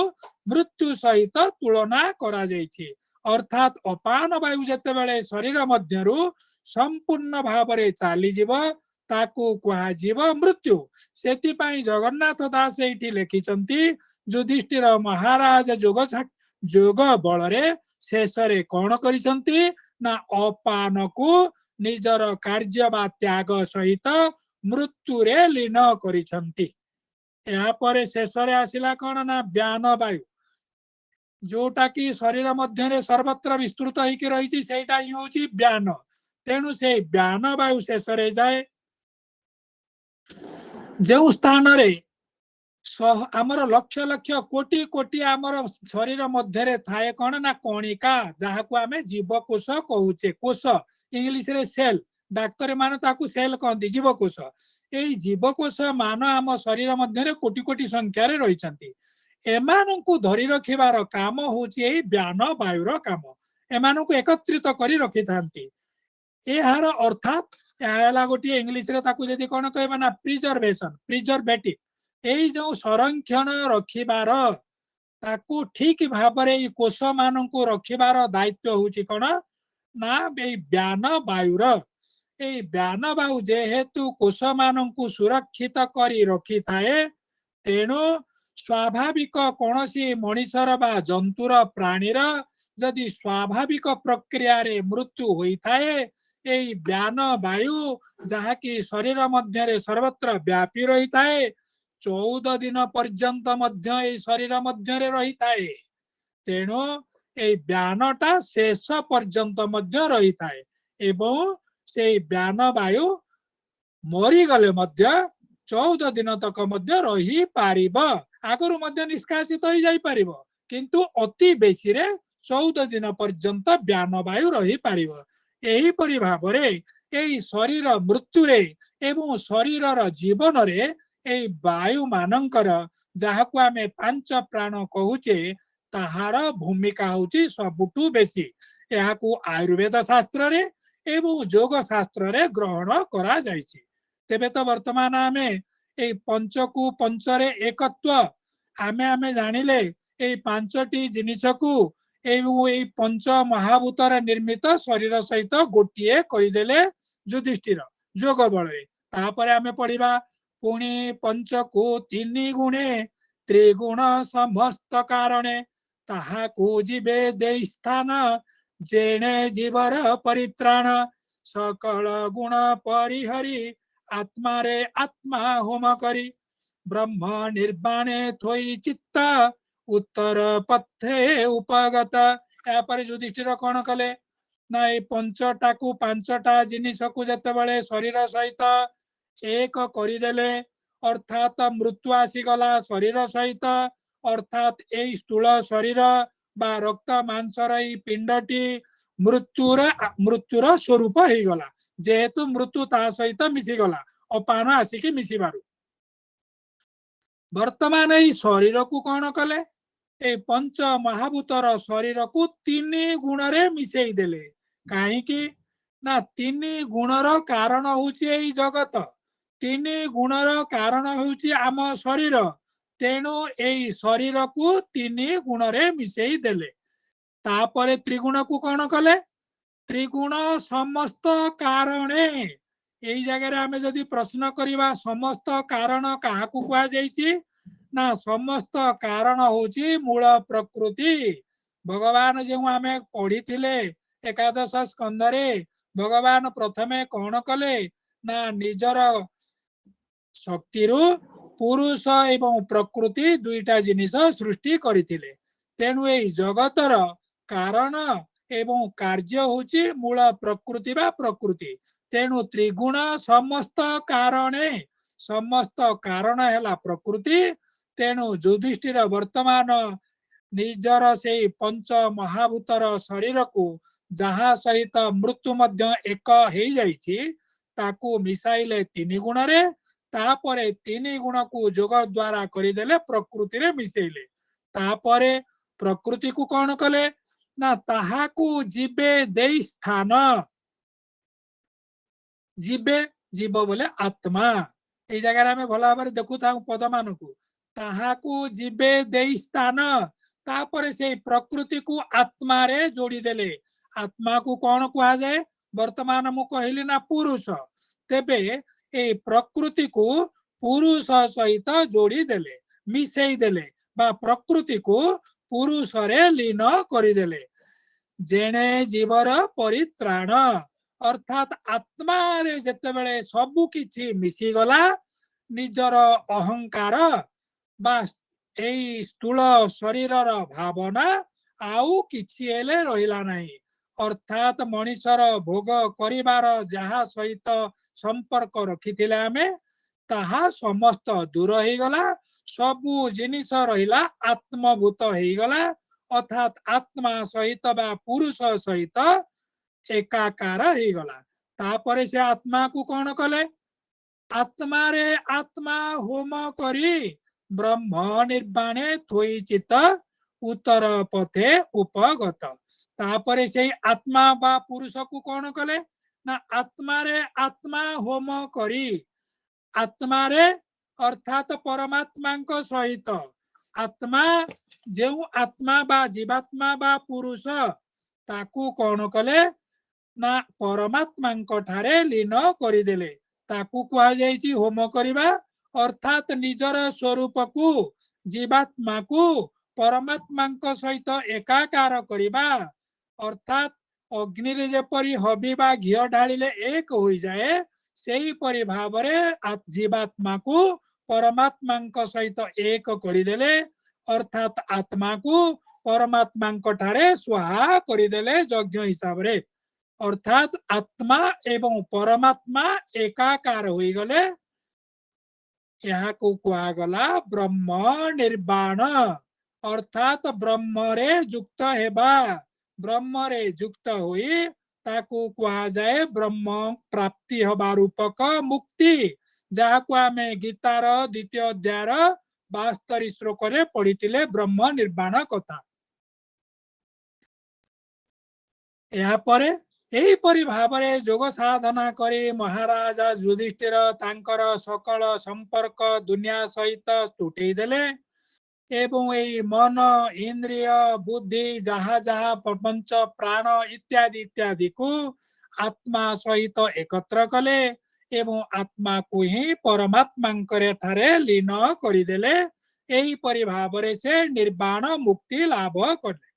ମୃତ୍ୟୁ ସହିତ ତୁଳନା କରାଯାଇଛି। ଅର୍ଥାତ୍ ଅପାନ ବାୟୁ ଯେତେବେଳେ ଶରୀର ମଧ୍ୟରୁ ସମ୍ପୂର୍ଣ୍ଣ ଭାବରେ ଚାଲିଯିବ, ତାକୁ କୁହାଯିବ ମୃତ୍ୟୁ। ସେଥିପାଇଁ ଜଗନ୍ନାଥ ଦାସ ଏଇଠି ଲେଖିଛନ୍ତି, ଯୁଧିଷ୍ଠିର ମହାରାଜ ଯୋଗ ବଳରେ ଶେଷରେ କଣ କରିଛନ୍ତି ନା, ଅପାନକୁ ନିଜର କାର୍ଯ୍ୟ ବା ତ୍ୟାଗ ସହିତ ମୃତ୍ୟୁରେ ଲୀନ କରିଛନ୍ତି। ଏହାପରେ ଶେଷରେ ଆସିଲା କଣ ନା ବ୍ୟାନ ବାୟୁ, ଯୋଉଟା କି ଶରୀର ମଧ୍ୟରେ ସର୍ବତ୍ର ବିସ୍ତୃତ ହେଇକି ରହିଛି, ସେଇଟା ହିଁ ହଉଛି ବ୍ୟାନ। ତେଣୁ ସେଇ ବ୍ୟାନ ବାୟୁ ଶେଷରେ ଯାଏ। ଯେଉଁ ସ୍ଥାନରେ ଆମର ଲକ୍ଷ ଲକ୍ଷ, କୋଟି କୋଟି ଆମର ଶରୀର ମଧ୍ୟରେ ଥାଏ କଣ ନା କଣିକା, ଯାହାକୁ ଆମେ ଜୀବକୋଷ କହୁଛେ। କୋଷ ଇଂଲିଶରେ ସେଲ, ଡାକ୍ତର ମାନେ ତାକୁ ସେଲ କହନ୍ତି, ଜୀବକୋଷ। ଏଇ ଜୀବକୋଷ ମାନ ଆମ ଶରୀର ମଧ୍ୟରେ କୋଟି କୋଟି ସଂଖ୍ୟାରେ ରହିଛନ୍ତି। ଏମାନଙ୍କୁ ଧରି ରଖିବାର କାମ ହଉଛି ଏଇ ବ୍ୟାନ ବାୟୁର କାମ। ଏମାନଙ୍କୁ ଏକତ୍ରିତ କରି ରଖିଥାନ୍ତି। ଏହାର ଅର୍ଥାତ୍ ଏହା ହେଲା ଗୋଟିଏ, ଇଂଲିଶରେ ତାକୁ ଯଦି କଣ କହିବା ନା ପ୍ରିଜର୍ଭେସନ, ପ୍ରିଜର୍ଭେଟିଭ। ଏଇ ଯୋଉ ସଂରକ୍ଷଣ ରଖିବାର, ତାକୁ ଠିକ ଭାବରେ ଏଇ କୋଷ ମାନଙ୍କୁ ରଖିବାର ଦାୟିତ୍ୱ ହଉଛି କଣ ନା ଏଇ ବ୍ୟାନ ବାୟୁର। ଏଇ ବ୍ୟାନ ବାୟୁ ଯେହେତୁ କୋଷ ମାନଙ୍କୁ ସୁରକ୍ଷିତ କରି ରଖିଥାଏ, ତେଣୁ ସ୍ୱାଭାବିକ କୌଣସି ମଣିଷର ବା ଜନ୍ତୁର, ପ୍ରାଣୀର ଯଦି ସ୍ୱାଭାବିକ ପ୍ରକ୍ରିୟାରେ ମୃତ୍ୟୁ ହୋଇଥାଏ, ଏଇ ବ୍ୟାନ ବାୟୁ ଯାହାକି ଶରୀର ମଧ୍ୟରେ ସର୍ବତ୍ର ବ୍ୟାପି ରହିଥାଏ, 14 ଦିନ ପର୍ଯ୍ୟନ୍ତ ମଧ୍ୟ ଏଇ ଶରୀର ମଧ୍ୟରେ ରହିଥାଏ। ତେଣୁ ଏଇ ବ୍ୟାନଟା ଶେଷ ପର୍ଯ୍ୟନ୍ତ ମଧ୍ୟ ରହିଥାଏ ଏବଂ ସେଇ ବ୍ୟାନ ବାୟୁ ମରିଗଲେ ମଧ୍ୟ 14 ଦିନ ତକ ମଧ୍ୟ ରହିପାରିବ। ଆଗରୁ ମଧ୍ୟ ନିଷ୍କାସିତ ହେଇଯାଇପାରିବ, କିନ୍ତୁ ଅତି ବେଶୀରେ 14 ଦିନ ପର୍ଯ୍ୟନ୍ତ ବ୍ୟାନ ବାୟୁ ରହିପାରିବ। ଏହିପରି ଭାବରେ ଏଇ ଶରୀର ମୃତ୍ୟୁରେ ଏବଂ ଶରୀରର ଜୀବନରେ ଏଇ ବାୟୁ ମାନଙ୍କର ଯାହାକୁ ଆମେ ପାଞ୍ଚ ପ୍ରାଣ କହୁଛେ, ତାହାର ଭୂମିକା ହଉଛି ସବୁଠୁ ବେଶୀ। ଏହାକୁ ଆୟୁର୍ବେଦ ଶାସ୍ତ୍ରରେ ଏବଂ ଯୋଗ ଶାସ୍ତ୍ରରେ ଗ୍ରହଣ କରାଯାଇଛି। ତେବେ ତ ବର୍ତ୍ତମାନ ଆମେ ଏଇ ପଞ୍ଚକୁ ପଞ୍ଚରେ ଏକତ୍ୱ ଆମେ ଜାଣିଲେ, ଏଇ ପାଞ୍ଚଟି ଜିନିଷକୁ ଏଇ ପଞ୍ଚ ମହାଭୂତରେ ନିର୍ମିତ ଶରୀର ସହିତ ଗୋଟିଏ କରିଦେଲେ ଯୁଧିଷ୍ଠିର ଯୋଗ ବଳରେ। ତାପରେ ଆମେ ପଢିବା ପୁଣି ପଞ୍ଚକୁ ତିନି ଗୁଣେ ତ୍ରିଗୁଣ ସମସ୍ତ କାରଣେ ତାହାକୁ ଯିବେ ଦେଇ ସ୍ଥାନ ଯେଣେ ଜୀବର ପରିତ୍ରାଣ ସକଳ ଗୁଣ ପରିହରି ଆତ୍ମାରେ ଆତ୍ମା ହୋମ କରି ବ୍ରହ୍ମ ନିର୍ବାଣେ ଥୋଇ ଚିତ୍ତ ଉତ୍ତର ପଥେ ଉପଗତ। ଏହାପରେ ଯୁଧିଷ୍ଠିର କଣ କଲେ ନା, ଏଇ ପଞ୍ଚଟାକୁ, ପାଞ୍ଚଟା ଜିନିଷକୁ ଯେତେବେଳେ ଶରୀର ସହିତ ଏକ କରିଦେଲେ, ଅର୍ଥାତ ମୃତ୍ୟୁ ଆସିଗଲା ଶରୀର ସହିତ, ଅର୍ଥାତ ଏଇ ସ୍ଥୂଳ ଶରୀର ବା ରକ୍ତ ମାଂସର ଏଇ ପିଣ୍ଡଟି ମୃତ୍ୟୁର ସ୍ୱରୂପ ହେଇଗଲା, ଯେହେତୁ ମୃତ୍ୟୁ ତା ସହିତ ମିଶିଗଲା ଅପାନ ଆସିକି ମିଶିବାରୁ। ବର୍ତ୍ତମାନ ଏଇ ଶରୀରକୁ କଣ କଲେ? ଏଇ ପଞ୍ଚ ମହାଭୂତର ଶରୀରକୁ ତିନି ଗୁଣରେ ମିଶେଇ ଦେଲେ। କାହିଁକି ନା ତିନି ଗୁଣର କାରଣ ହଉଛି ଏଇ ଜଗତ, ତିନି ଗୁଣର କାରଣ ହଉଛି ଆମ ଶରୀର। ତେଣୁ ଏଇ ଶରୀରକୁ ତିନି ଗୁଣରେ ମିଶେଇ ଦେଲେ। ତାପରେ ତ୍ରିଗୁଣକୁ କଣ କଲେ? ତ୍ରିଗୁଣ ସମସ୍ତ କାରଣେ। ଏଇ ଜାଗାରେ ଆମେ ଯଦି ପ୍ରଶ୍ନ କରିବା, ସମସ୍ତ କାରଣ କାହାକୁ କୁହାଯାଇଛି ନା, ସମସ୍ତ କାରଣ ହଉଛି ମୂଳ ପ୍ରକୃତି। ଭଗବାନ ଯେଉଁ ଆମେ ପଢିଥିଲେ ଏକାଦଶ ସ୍କନ୍ଧରେ, ଭଗବାନ ପ୍ରଥମେ କଣ କଲେ ନା, ନିଜର ଶକ୍ତିରୁ ପୁରୁଷ ଏବଂ ପ୍ରକୃତି ଦୁଇଟା ଜିନିଷ ସୃଷ୍ଟି କରିଥିଲେ। ତେଣୁ ଏଇ ଜଗତର କାରଣ ଏବଂ କାର୍ଯ୍ୟ ହଉଛି ମୂଳ ପ୍ରକୃତି ବା ପ୍ରକୃତି। ତେଣୁ ତ୍ରିଗୁଣ ସମସ୍ତ କାରଣେ, ସମସ୍ତ କାରଣ ହେଲା ପ୍ରକୃତି। ତେଣୁ ଯୁଧିଷ୍ଠିର ବର୍ତ୍ତମାନ ନିଜର ସେଇ ପଞ୍ଚ ମହାଭୂତର ଶରୀରକୁ, ଯାହା ସହିତ ମୃତ୍ୟୁ ମଧ୍ୟ ଏକ ହେଇଯାଇଛି, ତାକୁ ମିଶାଇଲେ ତିନି ଗୁଣରେ। ତାପରେ ତିନି ଗୁଣକୁ ଯୋଗ ଦ୍ଵାରା କରିଦେଲେ, ପ୍ରକୃତିରେ ମିଶେଇଲେ। ତାପରେ ପ୍ରକୃତିକୁ କଣ କଲେ ନା, ତାହାକୁ ଯିବେ ଦେଇ ସ୍ଥାନ। ଯିବେ, ଜୀବ ବୋଲେ ଆତ୍ମା। ଏଇ ଜାଗାରେ ଆମେ ଭଲ ଭାବରେ ଦେଖୁଥାଉ ପଦମାନଙ୍କୁ। ତାହାକୁ ଯିବେ ଦେଇ ସ୍ଥାନ। ତାପରେ ସେଇ ପ୍ରକୃତିକୁ ଆତ୍ମାରେ ଯୋଡ଼ିଦେଲେ। ଆତ୍ମାକୁ କଣ କୁହାଯାଏ? ବର୍ତ୍ତମାନ ମୁଁ କହିଲି ନା ପୁରୁଷ। ତେବେ ଏଇ ପ୍ରକୃତିକୁ ପୁରୁଷ ସହିତ ଯୋଡ଼ି ଦେଲେ, ମିଶେଇ ଦେଲେ ବା ପ୍ରକୃତିକୁ ପୁରୁଷରେ ଲୀନ କରିଦେଲେ। ଯେଣେ ଜୀବର ପରିତ୍ରାଣ, ଅର୍ଥାତ ଆତ୍ମାରେ ଯେତେବେଳେ ସବୁ କିଛି ମିଶିଗଲା, ନିଜର ଅହଙ୍କାର ବା ଏଇ ସ୍ଥୂଳ ଶରୀରର ଭାବନା ଆଉ କିଛି ହେଲେ ରହିଲା ନାହିଁ। ଅର୍ଥାତ ମଣିଷର ଭୋଗ କରିବାର ଯାହା ସହିତ ସମ୍ପର୍କ ରଖିଥିଲେ ଆମେ, ତାହା ସମସ୍ତ ଦୂର ହେଇଗଲା। ସବୁ ଜିନିଷ ରହିଲା ଆତ୍ମଭୂତ ହେଇଗଲା, ଅର୍ଥାତ ଆତ୍ମା ସହିତ ବା ପୁରୁଷ ସହିତ ଏକାକାର ହେଇଗଲା। ତାପରେ ସେ ଆତ୍ମାକୁ କଣ କଲେ? ଆତ୍ମାରେ ଆତ୍ମା ହୋମ କରି ବ୍ରହ୍ମ ନିର୍ବାଣେ ଥୋଇ ଚିତ୍ତ ଉତ୍ତର ପଥେ ଉପଗତ। ତାପରେ ସେଇ ଆତ୍ମା ବା ପୁରୁଷକୁ କଣ କଲେ ନା, ଆତ୍ମାରେ ଆତ୍ମା ହୋମ କରି, ଆତ୍ମାରେ ଅର୍ଥାତ ପରମାତ୍ମାଙ୍କ ସହିତ ଆତ୍ମା, ଯେଉଁ ଆତ୍ମା ବା ଜୀବାତ୍ମା ବା ପୁରୁଷ, ତାକୁ କଣ କଲେ ନା, ପରମାତ୍ମାଙ୍କ ଠାରେ ଲୀନ କରିଦେଲେ। ତାକୁ କୁହାଯାଇଛି ହୋମ କରିବା, ଅର୍ଥାତ ନିଜର ସ୍ୱରୂପକୁ, ଜୀବାତ୍ମାକୁ ପରମାତ୍ମାଙ୍କ ସହିତ ଏକାକାର କରିବା। ଅର୍ଥାତ ଅଗ୍ନିରେ ଯେପରି ହବି ବା ଘିଅ ଢାଳିଲେ ଏକ ହୋଇଯାଏ, ସେହିପରି ଭାବରେ ଜୀବାତ୍ମାକୁ ପରମାତ୍ମାଙ୍କ ସହିତ ଏକ କରିଦେଲେ, ଅର୍ଥାତ ଆତ୍ମାକୁ ପରମାତ୍ମାଙ୍କ ଠାରେ ସ୍ୱାହା କରିଦେଲେ ଯଜ୍ଞ ହିସାବରେ। ଅର୍ଥାତ ଆତ୍ମା ଏବଂ ପରମାତ୍ମା ଏକାକାର ହୋଇଗଲେ। ଏହାକୁ କୁହାଗଲା ବ୍ରହ୍ମ ନିର୍ବାଣ, ଅର୍ଥାତ ବ୍ରହ୍ମରେ ଯୁକ୍ତ ହେବା। ବ୍ରହ୍ମରେ ଯୁକ୍ତ ହୋଇ ତାକୁ କୁହାଯାଏ ବ୍ରହ୍ମ ପ୍ରାପ୍ତି ହବା ରୂପକ ମୁକ୍ତି, ଯାହାକୁ ଆମେ ଗୀତାର ଦ୍ୱିତୀୟ ଅଧ୍ୟାୟର 72 ଶ୍ଲୋକରେ ପଢିଥିଲେ ବ୍ରହ୍ମ ନିର୍ବାଣ କଥା। ଏହାପରେ ଏହିପରି ଭାବରେ ଯୋଗ ସାଧନା କରି ମହାରାଜା ଯୁଧିଷ୍ଠିର ତାଙ୍କର ସକଳ ସମ୍ପର୍କ ଦୁନିଆ ସହିତ ତୁଟେଇ ଦେଲେ ଏବଂ ଏଇ ମନ, ଇନ୍ଦ୍ରିୟ, ବୁଦ୍ଧି, ଯାହା ଯାହା ପ୍ରପଞ୍ଚ, ପ୍ରାଣ ଇତ୍ୟାଦି ଇତ୍ୟାଦିକୁ ଆତ୍ମା ସହିତ ଏକତ୍ର କଲେ ଏବଂ ଆତ୍ମାକୁ ହିଁ ପରମାତ୍ମାଙ୍କର ଠାରେ ଲୀନ କରିଦେଲେ। ଏହିପରି ଭାବରେ ସେ ନିର୍ବାଣ ମୁକ୍ତି ଲାଭ କଲେ।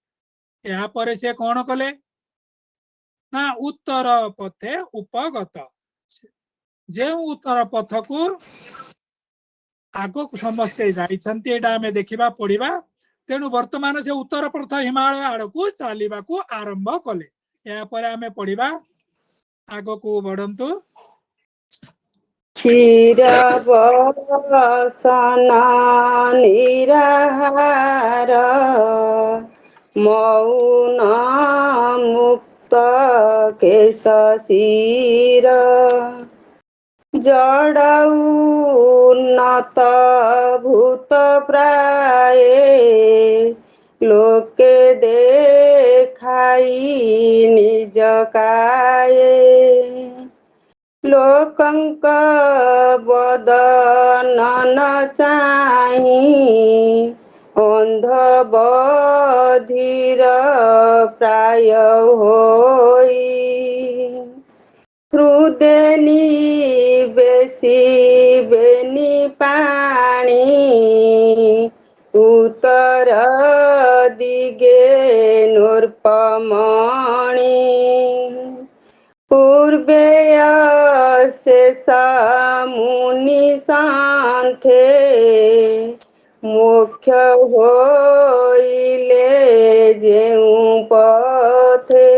ଏହାପରେ ସେ କଣ କଲେ ନା ଉତ୍ତର ପଥେ ଉପଗତ। ଯେଉଁ ଉତ୍ତର ପଥକୁ ଆଗକୁ ସମସ୍ତେ ଯାଇଛନ୍ତି, ଏଇଟା ଆମେ ଦେଖିବା, ପଢିବା। ତେଣୁ ବର୍ତ୍ତମାନ ସେ ଉତ୍ତର ପଥ ହିମାଳୟ ଆଡକୁ ଚାଲିବାକୁ ଆରମ୍ଭ କଲେ। ଏହାପରେ ଆମେ ପଢିବା, ଆଗକୁ ବଢନ୍ତୁ। ଚିର ବସନ ନିରାହାର ମୌନ ମୁକ୍ତ କେଶ ଶିର ଜଡ଼ ଉନ୍ନତ ଭୂତ ପ୍ରାୟ ଲୋକେ ଦେଖାଇ ନିଜ କାୟେ। ଲୋକଙ୍କ ବଦନ ନ ଚାହିଁ ଅନ୍ଧ ବଧିର ପ୍ରାୟ ହୋଇ ହୃଦେ ନିବେଶି ବେନି ପାଣି ଉତ୍ତର ଦିଗେ ନୃପମଣି। ପୂର୍ବେ ଶେଷ ମୁନି ସନ୍ଥେ ମୋକ୍ଷ ହୋଇଲେ ଯେଉଁ ପଥେ।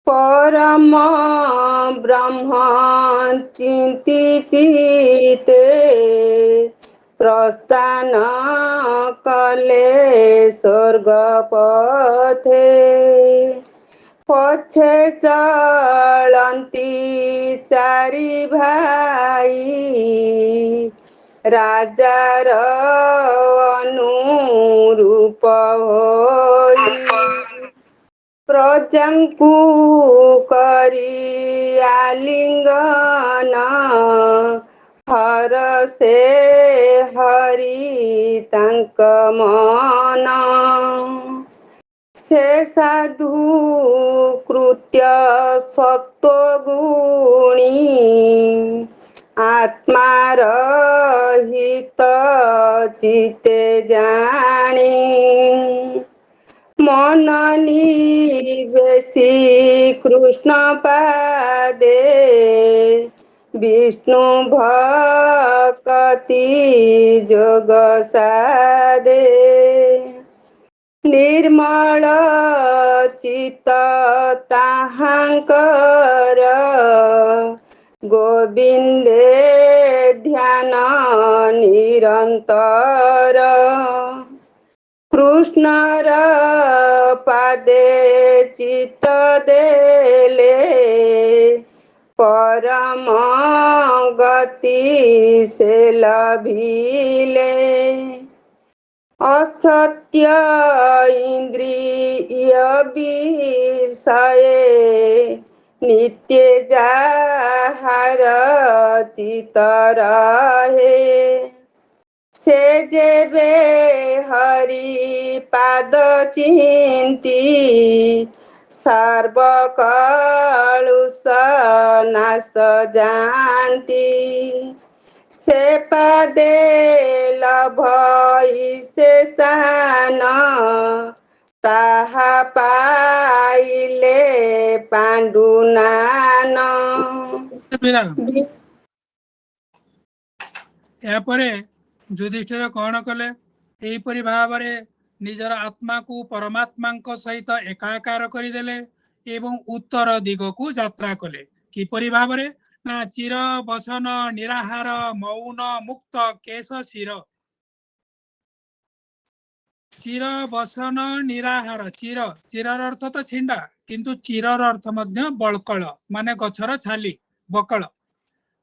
ପରମ ବ୍ରହ୍ମ ଚିନ୍ତି ଚିତେ ପ୍ରସ୍ଥାନ କଲେ ସ୍ୱର୍ଗ ପଥେ। ପଛେ ଚଳନ୍ତି ଚାରି ଭାଇ ରାଜାର ଅନୁରୂପ ହୋଇ ପ୍ରଜାଙ୍କୁ କରି ଆଲିଙ୍ଗନ ହରସେ ହରି ତାଙ୍କ ମନ। ସେ ସାଧୁ କୃତ୍ୟ ସତ୍ୱଗୁଣୀ ଆତ୍ମାର ହିତ ଚିତେ ଜାଣି ମନ ନିବେଶି କୃଷ୍ଣ ପାଦେ ବିଷ୍ଣୁ ଭକତି ଯୋଗ ସାଦେ। ନିର୍ମଳ ଚିତ୍ତ ତାହାଙ୍କର ଗୋବିନ୍ଦେ ଧ୍ୟାନ ନିରନ୍ତର। କୃଷ୍ଣର ପାଦେ ଚିତ୍ତ ଦେଲେ ପରମ ଗତି ସେ ଲଭିଲେ। ଅସତ୍ୟ ଇନ୍ଦ୍ରିୟ ବିଷୟେ ନିତ୍ୟ ଯାହାର ଚିତ୍ତ ରହେ ସେ ଯେବେ ହରି ପାଦ ଚିନ୍ତି ସର୍ବ କଳୁଷ ନାଶ ଯାନ୍ତି। ସେ ପାଦେ ଲଭଇ ସେ ସ୍ଥାନ ତାହା ପାଇଲେ ପାଣ୍ଡୁନାନ। ବିରାମ। ଏହାପରେ ଯୁଧିଷ୍ଠିର କଣ କଲେ? ଏହିପରି ଭାବରେ ନିଜର ଆତ୍ମାକୁ ପରମାତ୍ମାଙ୍କ ସହିତ ଏକାକାର କରିଦେଲେ ଏବଂ ଉତ୍ତର ଦିଗକୁ ଯାତ୍ରା କଲେ। କିପରି ଭାବରେ ନା ଚିର ବସନ ନିରାହାର ମୌନ ମୁକ୍ତ କେଶ ଶିର। ଚିର ବସନ ନିରାହାର, ଚିର, ଚିରର ଅର୍ଥ ତ ଛିଣ୍ଡା, କିନ୍ତୁ ଚିରର ଅର୍ଥ ମଧ୍ୟ ବଳକଳ, ମାନେ ଗଛର ଛାଲି, ବକଳ।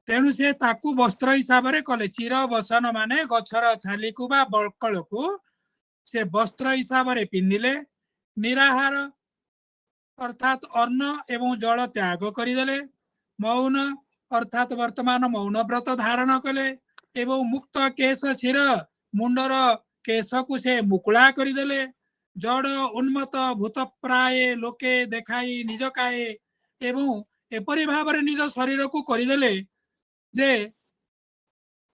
ତେଣୁ ସେ ତାକୁ ବସ୍ତ୍ର ହିସାବରେ କଲେ। ଚିର ବସନ ମାନେ ଗଛର ଛାଲିକୁ ବା ବଳକଳକୁ ସେ ବସ୍ତ୍ର ହିସାବରେ ପିନ୍ଧିଲେ। ନିରାହାର ଅର୍ଥାତ୍ ଅନ୍ନ ଏବଂ ଜଳ ତ୍ୟାଗ କରିଦେଲେ। ମୌନ ଅର୍ଥାତ୍ ବର୍ତ୍ତମାନ ମୌନ ବ୍ରତ ଧାରଣ କଲେ ଏବଂ ମୁକ୍ତ କେଶ ଶିର, ମୁଣ୍ଡର କେଶକୁ ସେ ମୁକୁଳା କରିଦେଲେ। ଜଡ଼ ଉନ୍ମତ୍ତ ଭୂତ ପ୍ରାୟ ଲୋକେ ଦେଖାଇ ନିଜ କାଏ, ଏବଂ ଏପରି ଭାବରେ ନିଜ ଶରୀରକୁ କରିଦେଲେ ଯେ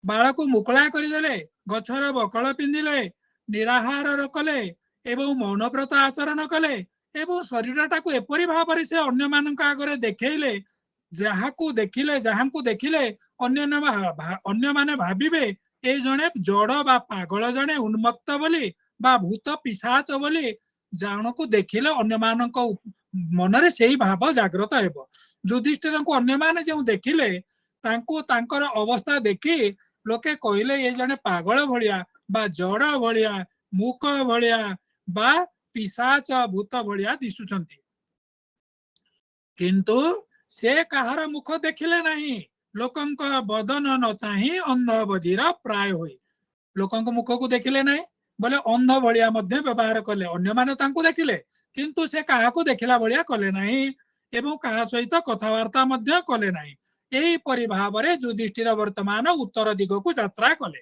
ବାଳକୁ ମୁକୁଳା କରିଦେଲେ, ଗଛର ବକଳ ପିନ୍ଧିଲେ, ନିରାହାର କଲେ ଏବଂ ମୌନବ୍ରତ ଆଚରଣ କଲେ ଏବଂ ଶରୀରଟାକୁ ଏପରି ଭାବରେ ସେ ଅନ୍ୟମାନଙ୍କ ଆଗରେ ଦେଖେଇଲେ, ଯାହାକୁ ଦେଖିଲେ, ଯାହାଙ୍କୁ ଦେଖିଲେ ଅନ୍ୟମାନେ ଭାବିବେ ଏ ଜଣେ ଜଡ଼ ବା ପାଗଳ, ଜଣେ ଉନ୍ମତ୍ତ ବୋଲି ବା ଭୂତ ପିଶାଚ ବୋଲି। ଜଣକୁ ଦେଖିଲେ ଅନ୍ୟମାନଙ୍କ ମନରେ ସେଇ ଭାବ ଜାଗ୍ରତ ହେବ। ଯୁଧିଷ୍ଠିରଙ୍କୁ ଅନ୍ୟମାନେ ଯେଉଁ ଦେଖିଲେ, ତାଙ୍କୁ ତାଙ୍କର ଅବସ୍ଥା ଦେଖି ଲୋକେ କହିଲେ ଏ ଜଣେ ପାଗଳ ଭଳିଆ ବା ଜଡ଼ ଭଳିଆ, ମୂକ ଭଳିଆ ବା ପିଶାଚ ଭୂତ ଭଳିଆ ଦିଶୁଛନ୍ତି। କିନ୍ତୁ ସେ କାହାର ମୁଖ ଦେଖିଲେ ନାହିଁ, ଲୋକଙ୍କ ବଦନ ନ ଚାହିଁ ଅନ୍ଧ ବଧିର ପ୍ରାୟ ହୋଇ। ଲୋକଙ୍କ ମୁଖକୁ ଦେଖିଲେ ନାହିଁ ବୋଲେ ଅନ୍ଧ ଭଳିଆ ମଧ୍ୟ ବ୍ୟବହାର କଲେ। ଅନ୍ୟମାନେ ତାଙ୍କୁ ଦେଖିଲେ, କିନ୍ତୁ ସେ କାହାକୁ ଦେଖିଲା ଭଳିଆ କଲେ ନାହିଁ ଏବଂ କାହା ସହିତ କଥାବାର୍ତ୍ତା ମଧ୍ୟ କଲେ ନାହିଁ। ଏହିପରି ଭାବରେ ଯୁଧିଷ୍ଠିର ବର୍ତ୍ତମାନ ଉତ୍ତର ଦିଗକୁ ଯାତ୍ରା କଲେ।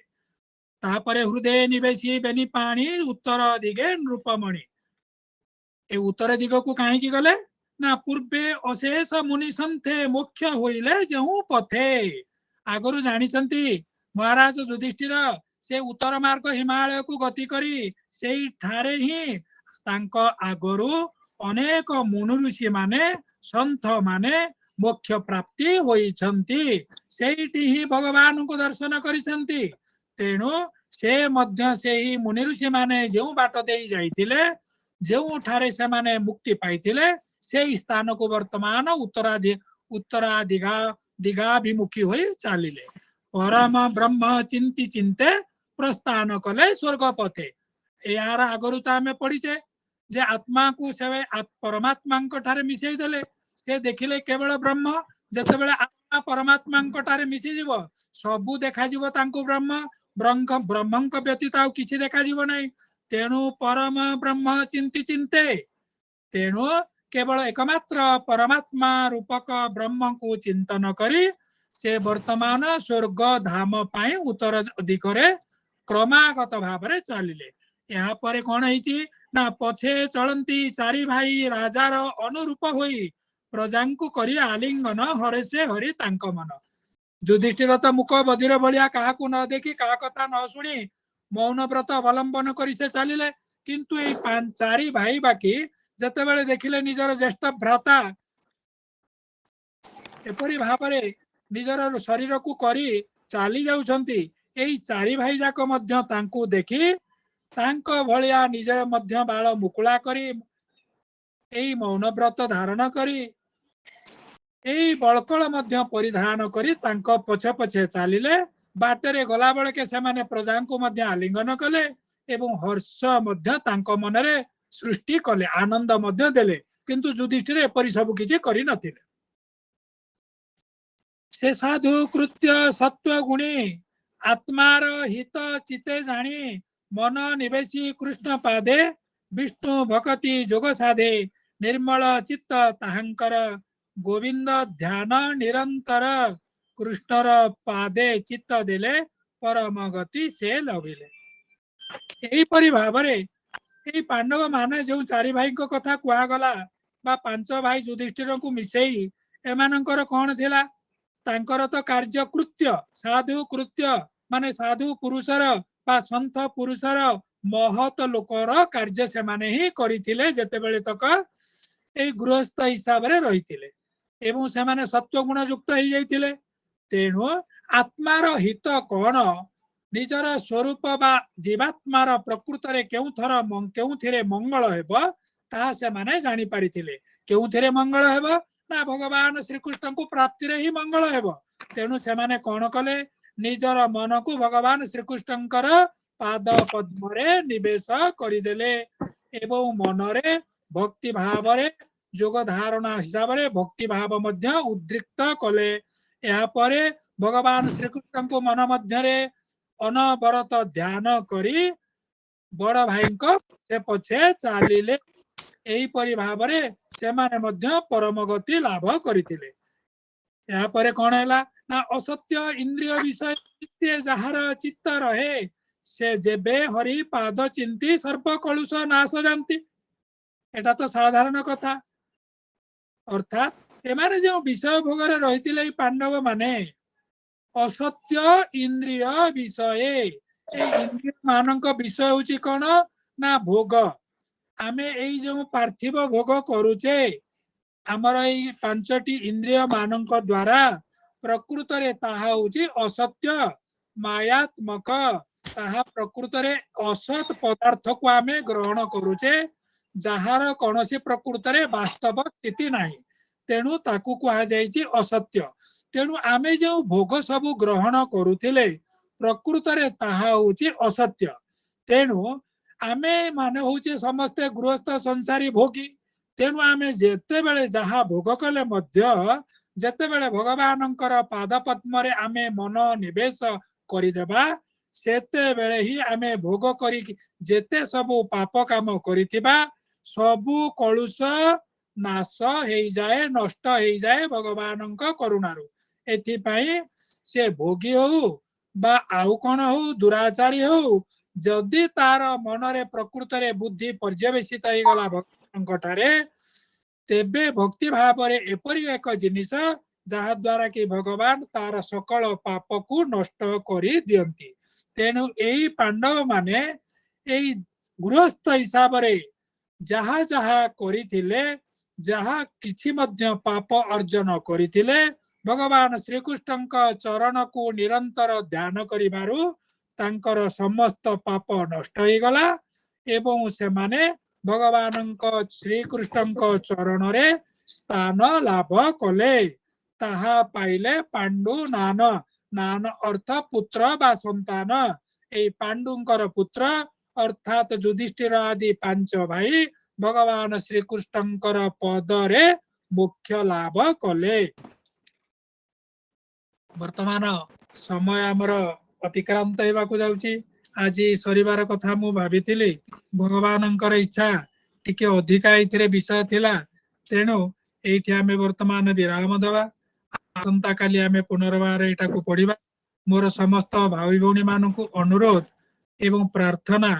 ତାପରେ ହୃଦୟ ନିବେଶି ବେନି ପାଣି ଉତ୍ତର ଦିଗେ ନୃପମଣି। ଏ ଉତ୍ତର ଦିଗକୁ କାହିଁକି ଗଲେ ନା, ପୂର୍ବେ ଅଶେଷ ମୁନି ସନ୍ଥେ ମୋକ୍ଷ ହୋଇଲେ ଯେଉଁ ପଥେ। ଆଗରୁ ଜାଣିଛନ୍ତି ମହାରାଜ ଯୁଧିଷ୍ଠିର ସେ ଉତ୍ତର ମାର୍ଗ ହିମାଳୟକୁ ଗତି କରି ସେଇଠାରେ ହିଁ ତାଙ୍କ ଆଗରୁ ଅନେକ ମୁନି ଋଷି ମାନେ, ସନ୍ଥ ମାନେ ମୋକ୍ଷ ପ୍ରାପ୍ତି ହୋଇଛନ୍ତି, ସେଇଠି ହିଁ ଭଗବାନଙ୍କୁ ଦର୍ଶନ କରିଛନ୍ତି। ତେଣୁ ସେ ମଧ୍ୟ ସେହି ମୁନି ଋଷି ମାନେ ଯେଉଁ ବାଟ ଦେଇ ଯାଇଥିଲେ, ଯେଉଁଠାରେ ସେମାନେ ମୁକ୍ତି ପାଇଥିଲେ, ସେଇ ସ୍ଥାନକୁ ବର୍ତ୍ତମାନ ଉତ୍ତରାଦିଗା ଦିଗାଭିମୁଖୀ ହୋଇ ଚାଲିଲେ। ପରମ ବ୍ରହ୍ମ ଚିନ୍ତି ଚିନ୍ତେ ପ୍ରସ୍ଥାନ କଲେ ସ୍ୱର୍ଗ ପଥେ। ଏହାର ଆଗରୁ ତ ଆମେ ପଢିଛେ ଯେ ଆତ୍ମାକୁ ସେ ପରମାତ୍ମାଙ୍କ ଠାରେ ମିଶେଇ ଦେଲେ, ସେ ଦେଖିଲେ କେବଳ ବ୍ରହ୍ମ। ଯେତେବେଳେ ଆତ୍ମା ପରମାତ୍ମାଙ୍କ ଠାରେ ମିଶିଯିବ, ସବୁ ଦେଖାଯିବ ତାଙ୍କୁ ବ୍ରହ୍ମ, ବ୍ରହ୍ମଙ୍କ ବ୍ୟତୀତ ଆଉ କିଛି ଦେଖାଯିବ ନାହିଁ। ତେଣୁ ପରମ ବ୍ରହ୍ମ ଚିନ୍ତି ଚିନ୍ତେ, ତେଣୁ କେବଳ ଏକମାତ୍ର ପରମାତ୍ମା ରୂପକ ବ୍ରହ୍ମକୁ ଚିନ୍ତନ କରି ସେ ବର୍ତ୍ତମାନ ସ୍ୱର୍ଗ ଧାମ ପାଇଁ ଉତ୍ତର ଦିଗରେ କ୍ରମାଗତ ଭାବରେ ଚାଲିଲେ। ଏହାପରେ କଣ ହେଇଛି ନା, ପଛେ ଚଳନ୍ତି ଚାରି ଭାଇ ରାଜାର ଅନୁରୂପ ହୋଇ ପ୍ରଜାଙ୍କୁ କରି ଆଲିଙ୍ଗନ ହରେସେ ହରି ତାଙ୍କ ମନ। ଯୁଧିଷ୍ଠିର ତ ମୁକ ବଧିର ଭଳିଆ କାହାକୁ ନ ଦେଖି କାହା କଥା ନ ଶୁଣି ମୌନ ବ୍ରତ ଅବଲମ୍ବନ କରି ସେ ଚାଲିଲେ। କିନ୍ତୁ ଏଇ ଚାରି ଭାଇ ବାକି ଯେତେବେଳେ ଦେଖିଲେ ନିଜର ଜ୍ୟେଷ୍ଠ ଭ୍ରାତା ଏପରି ଭାବରେ ନିଜର ଶରୀରକୁ କରି ଚାଲି ଯାଉଛନ୍ତି, ଏଇ ଚାରି ଭାଇ ଯାକ ମଧ୍ୟ ତାଙ୍କୁ ଦେଖି ତାଙ୍କ ଭଳିଆ ନିଜ ମଧ୍ୟ ବାଳ ମୁକୁଳା କରି ଏଇ ମୌନ ବ୍ରତ ଧାରଣ କରି ଏଇ ବଳକଳ ମଧ୍ୟ ପରିଧାନ କରି ତାଙ୍କ ପଛେ ପଛେ ଚାଲିଲେ। ବାଟରେ ଗଲାବେଳକେ ସେମାନେ ପ୍ରଜାଙ୍କୁ ମଧ୍ୟ ଆଲିଙ୍ଗନ କଲେ ଏବଂ ହର୍ଷ ମଧ୍ୟ ତାଙ୍କ ମନରେ ସୃଷ୍ଟି କଲେ, ଆନନ୍ଦ ମଧ୍ୟ ଦେଲେ। କିନ୍ତୁ ଯୁଧିଷ୍ଠିର ଏପରି ସବୁ କିଛି କରିନଥିଲେ। ସେ ସାଧୁ କୃତ୍ୟ ସତ୍ୱ ଗୁଣୀ ଆତ୍ମାର ହିତ ଚିତେ ଜାଣି ମନ ନିବେଶି କୃଷ୍ଣ ପାଦେ ବିଷ୍ଣୁ ଭକତି ଯୋଗ ସାଧେ ନିର୍ମଳ ଚିତ୍ତ ତାହାଙ୍କର ଗୋବିନ୍ଦ ଧ୍ୟାନ ନିରନ୍ତର କୃଷ୍ଣର ପାଦେ ଚିତ୍ତ ଦେଲେ ପରମ ଗତି ସେ ଲଭିଲେ। ଏହିପରି ଭାବରେ ଏଇ ପାଣ୍ଡବ ମାନେ ଯୋଉ ଚାରି ଭାଇଙ୍କ କଥା କୁହାଗଲା ବା ପାଞ୍ଚ ଭାଇ ଯୁଧିଷ୍ଠିରଙ୍କୁ ମିଶେଇ, ଏମାନଙ୍କର କଣ ଥିଲା? ତାଙ୍କର ତ କାର୍ଯ୍ୟ କୃତ୍ୟ, ସାଧୁ କୃତ୍ୟ ମାନେ ସାଧୁ ପୁରୁଷର ବା ସନ୍ଥ ପୁରୁଷର ମହତ ଲୋକର କାର୍ଯ୍ୟ ସେମାନେ ହିଁ କରିଥିଲେ ଯେତେବେଳେ ତକ ଏଇ ଗୃହସ୍ଥ ହିସାବରେ ରହିଥିଲେ ଏବଂ ସେମାନେ ସତ୍ୱଗୁଣ ଯୁକ୍ତ ହେଇଯାଇଥିଲେ। ତେଣୁ ଆତ୍ମାର ହିତ କଣ, ନିଜର ସ୍ୱରୂପ ବା ଜୀବାତ୍ମାର ପ୍ରକୃତରେ କେଉଁଥିରେ ମଙ୍ଗଳ ହେବ ତାହା ସେମାନେ ଜାଣିପାରିଥିଲେ। କେଉଁଥିରେ ମଙ୍ଗଳ ହେବ ନା ଭଗବାନ ଶ୍ରୀକୃଷ୍ଣଙ୍କୁ ପ୍ରାପ୍ତିରେ ହିଁ ମଙ୍ଗଳ ହେବ। ତେଣୁ ସେମାନେ କଣ କଲେ, ନିଜର ମନକୁ ଭଗବାନ ଶ୍ରୀକୃଷ୍ଣଙ୍କର ପାଦ ପଦ୍ମରେ ନିବେଶ କରିଦେଲେ ଏବଂ ମନରେ ଭକ୍ତି ଭାବରେ ଯୋଗ ଧାରଣା ହିସାବରେ ଭକ୍ତି ଭାବ ମଧ୍ୟ ଉଦ୍ରିକ୍ତ କଲେ ଏହାପରେ ଭଗବାନ ଶ୍ରୀକୃଷ୍ଣଙ୍କୁ ମନ ମଧ୍ୟରେ ଅନବରତ ଧ୍ୟାନ କରି ବଡ ଭାଇଙ୍କ ପଛେ ପଛେ ଚାଲିଲେ। ଏହିପରି ଭାବରେ ସେମାନେ ମଧ୍ୟ ପରମ ଗତି ଲାଭ କରିଥିଲେ। ଏହାପରେ କଣ ହେଲା ନା ଅସତ୍ୟ ଇନ୍ଦ୍ରିୟ ବିଷୟ ଯାହାର ଚିତ୍ତ ରହେ, ସେ ଯେବେ ହରି ପାଦ ଚିନ୍ତି ସର୍ବ କଳୁଷ ନାଶ ଯାନ୍ତି। ଏଟା ତ ସାଧାରଣ କଥା। ଅର୍ଥାତ୍ ଏମାନେ ଯେଉଁ ବିଷୟ ଭୋଗରେ ରହିଥିଲେ, ଏଇ ପାଣ୍ଡବ ମାନେ, ଅସତ୍ୟ ଇନ୍ଦ୍ରିୟ ବିଷୟ, ଏଇ ଇନ୍ଦ୍ରିୟ ମାନଙ୍କ ବିଷୟ ହଉଛି କଣ ନା ଭୋଗ। ଆମେ ଏଇ ଯେଉଁ ପାର୍ଥିବ ଭୋଗ କରୁଛେ ଆମର ଏଇ ପାଞ୍ଚଟି ଇନ୍ଦ୍ରିୟ ମାନଙ୍କ ଦ୍ଵାରା, ପ୍ରକୃତରେ ତାହା ହଉଛି ଅସତ୍ୟ, ମାୟାତ୍ମକ। ତାହା ପ୍ରକୃତରେ ଅସତ୍ ପଦାର୍ଥକୁ ଆମେ ଗ୍ରହଣ କରୁଛେ, ଯାହାର କୌଣସି ପ୍ରକୃତରେ ବାସ୍ତବ ସ୍ଥିତି ନାହିଁ। ତେଣୁ ତାକୁ କୁହାଯାଇଛି ଅସତ୍ୟ। ତେଣୁ ଆମେ ଯେଉଁ ଭୋଗ ସବୁ ଗ୍ରହଣ କରୁଥିଲେ, ପ୍ରକୃତରେ ତାହା ହଉଛି ଅସତ୍ୟ। ତେଣୁ ଆମେ ମାନେ ହଉଛି ସମସ୍ତେ ଗୃହସ୍ଥ ସଂସାରୀ ଭୋଗୀ। ତେଣୁ ଆମେ ଯେତେବେଳେ ଯାହା ଭୋଗ କଲେ ମଧ୍ୟ, ଯେତେବେଳେ ଭଗବାନଙ୍କର ପାଦ ପଦ୍ମରେ ଆମେ ମନ ନିବେଶ କରିଦେବା, ସେତେବେଳେ ହିଁ ଆମେ ଭୋଗ କରିକି ଯେତେ ସବୁ ପାପ କାମ କରିଥିବା, ସବୁ କଳୁଷ ନାଶ ହେଇଯାଏ, ନଷ୍ଟ ହେଇଯାଏ ଭଗବାନଙ୍କ କରୁଣାରୁ। ଏଥିପାଇଁ ସେ ଭୋଗୀ ହଉ ବା ଆଉ କଣ ହଉ, ଦୁରାଚାରୀ ହଉ, ଯଦି ତାର ମନରେ ପ୍ରକୃତରେ ବୁଦ୍ଧି ପର୍ଯ୍ୟବେସିତ ହେଇଗଲା ଭଗବାନଙ୍କ ଠାରେ, ତେବେ ଭକ୍ତି ଭାବରେ ଏପରି ଏକ ଜିନିଷ ଯାହା ଦ୍ୱାରା କି ଭଗବାନ ତାର ସକଳ ପାପକୁ ନଷ୍ଟ କରି ଦିଅନ୍ତି। ତେଣୁ ଏଇ ପାଣ୍ଡବ ମାନେ ଏଇ ଗୃହସ୍ଥ ହିସାବରେ ଯାହା ଯାହା କରିଥିଲେ, ଯାହା କିଛି ମଧ୍ୟ ପାପ ଅର୍ଜନ କରିଥିଲେ, ଭଗବାନ ଶ୍ରୀକୃଷ୍ଣଙ୍କ ଚରଣକୁ ନିରନ୍ତର ଧ୍ୟାନ କରିବାରୁ ତାଙ୍କର ସମସ୍ତ ପାପ ନଷ୍ଟ ହେଇଗଲା ଏବଂ ସେମାନେ ଭଗବାନଙ୍କ ଶ୍ରୀକୃଷ୍ଣଙ୍କ ଚରଣରେ ସ୍ଥାନ ଲାଭ କଲେ। ତାହା ପାଇଲେ ପାଣ୍ଡୁ ନାନ। ନାନ ଅର୍ଥ ପୁତ୍ର ବା ସନ୍ତାନ। ଏଇ ପାଣ୍ଡୁଙ୍କର ପୁତ୍ର ଅର୍ଥାତ୍ ଯୁଧିଷ୍ଠିର ଆଦି ପାଞ୍ଚ ଭାଇ ଭଗବାନ ଶ୍ରୀକୃଷ୍ଣଙ୍କର ପଦରେ ମୋକ୍ଷ ଲାଭ କଲେ। ବର୍ତ୍ତମାନ ସମୟ ଆମର ଅତିକ୍ରାନ୍ତ ହେବାକୁ ଯାଉଛି। ଆଜି ସରିବାର କଥା ମୁଁ ଭାବିଥିଲି, ଭଗବାନଙ୍କର ଇଚ୍ଛା ଟିକେ ଅଧିକା ଏଇଥିରେ ବିଷୟ ଥିଲା। ତେଣୁ ଏଇଠି ଆମେ ବର୍ତ୍ତମାନ ବିରାମ ଦେବା। ଆସନ୍ତା କାଲି ଆମେ ପୁନର୍ବାର ଏଇଟାକୁ ପଢିବା। ମୋର ସମସ୍ତ ଭାଇ ଭଉଣୀ ମାନଙ୍କୁ ଅନୁରୋଧ ଏବଂ ପ୍ରାର୍ଥନା,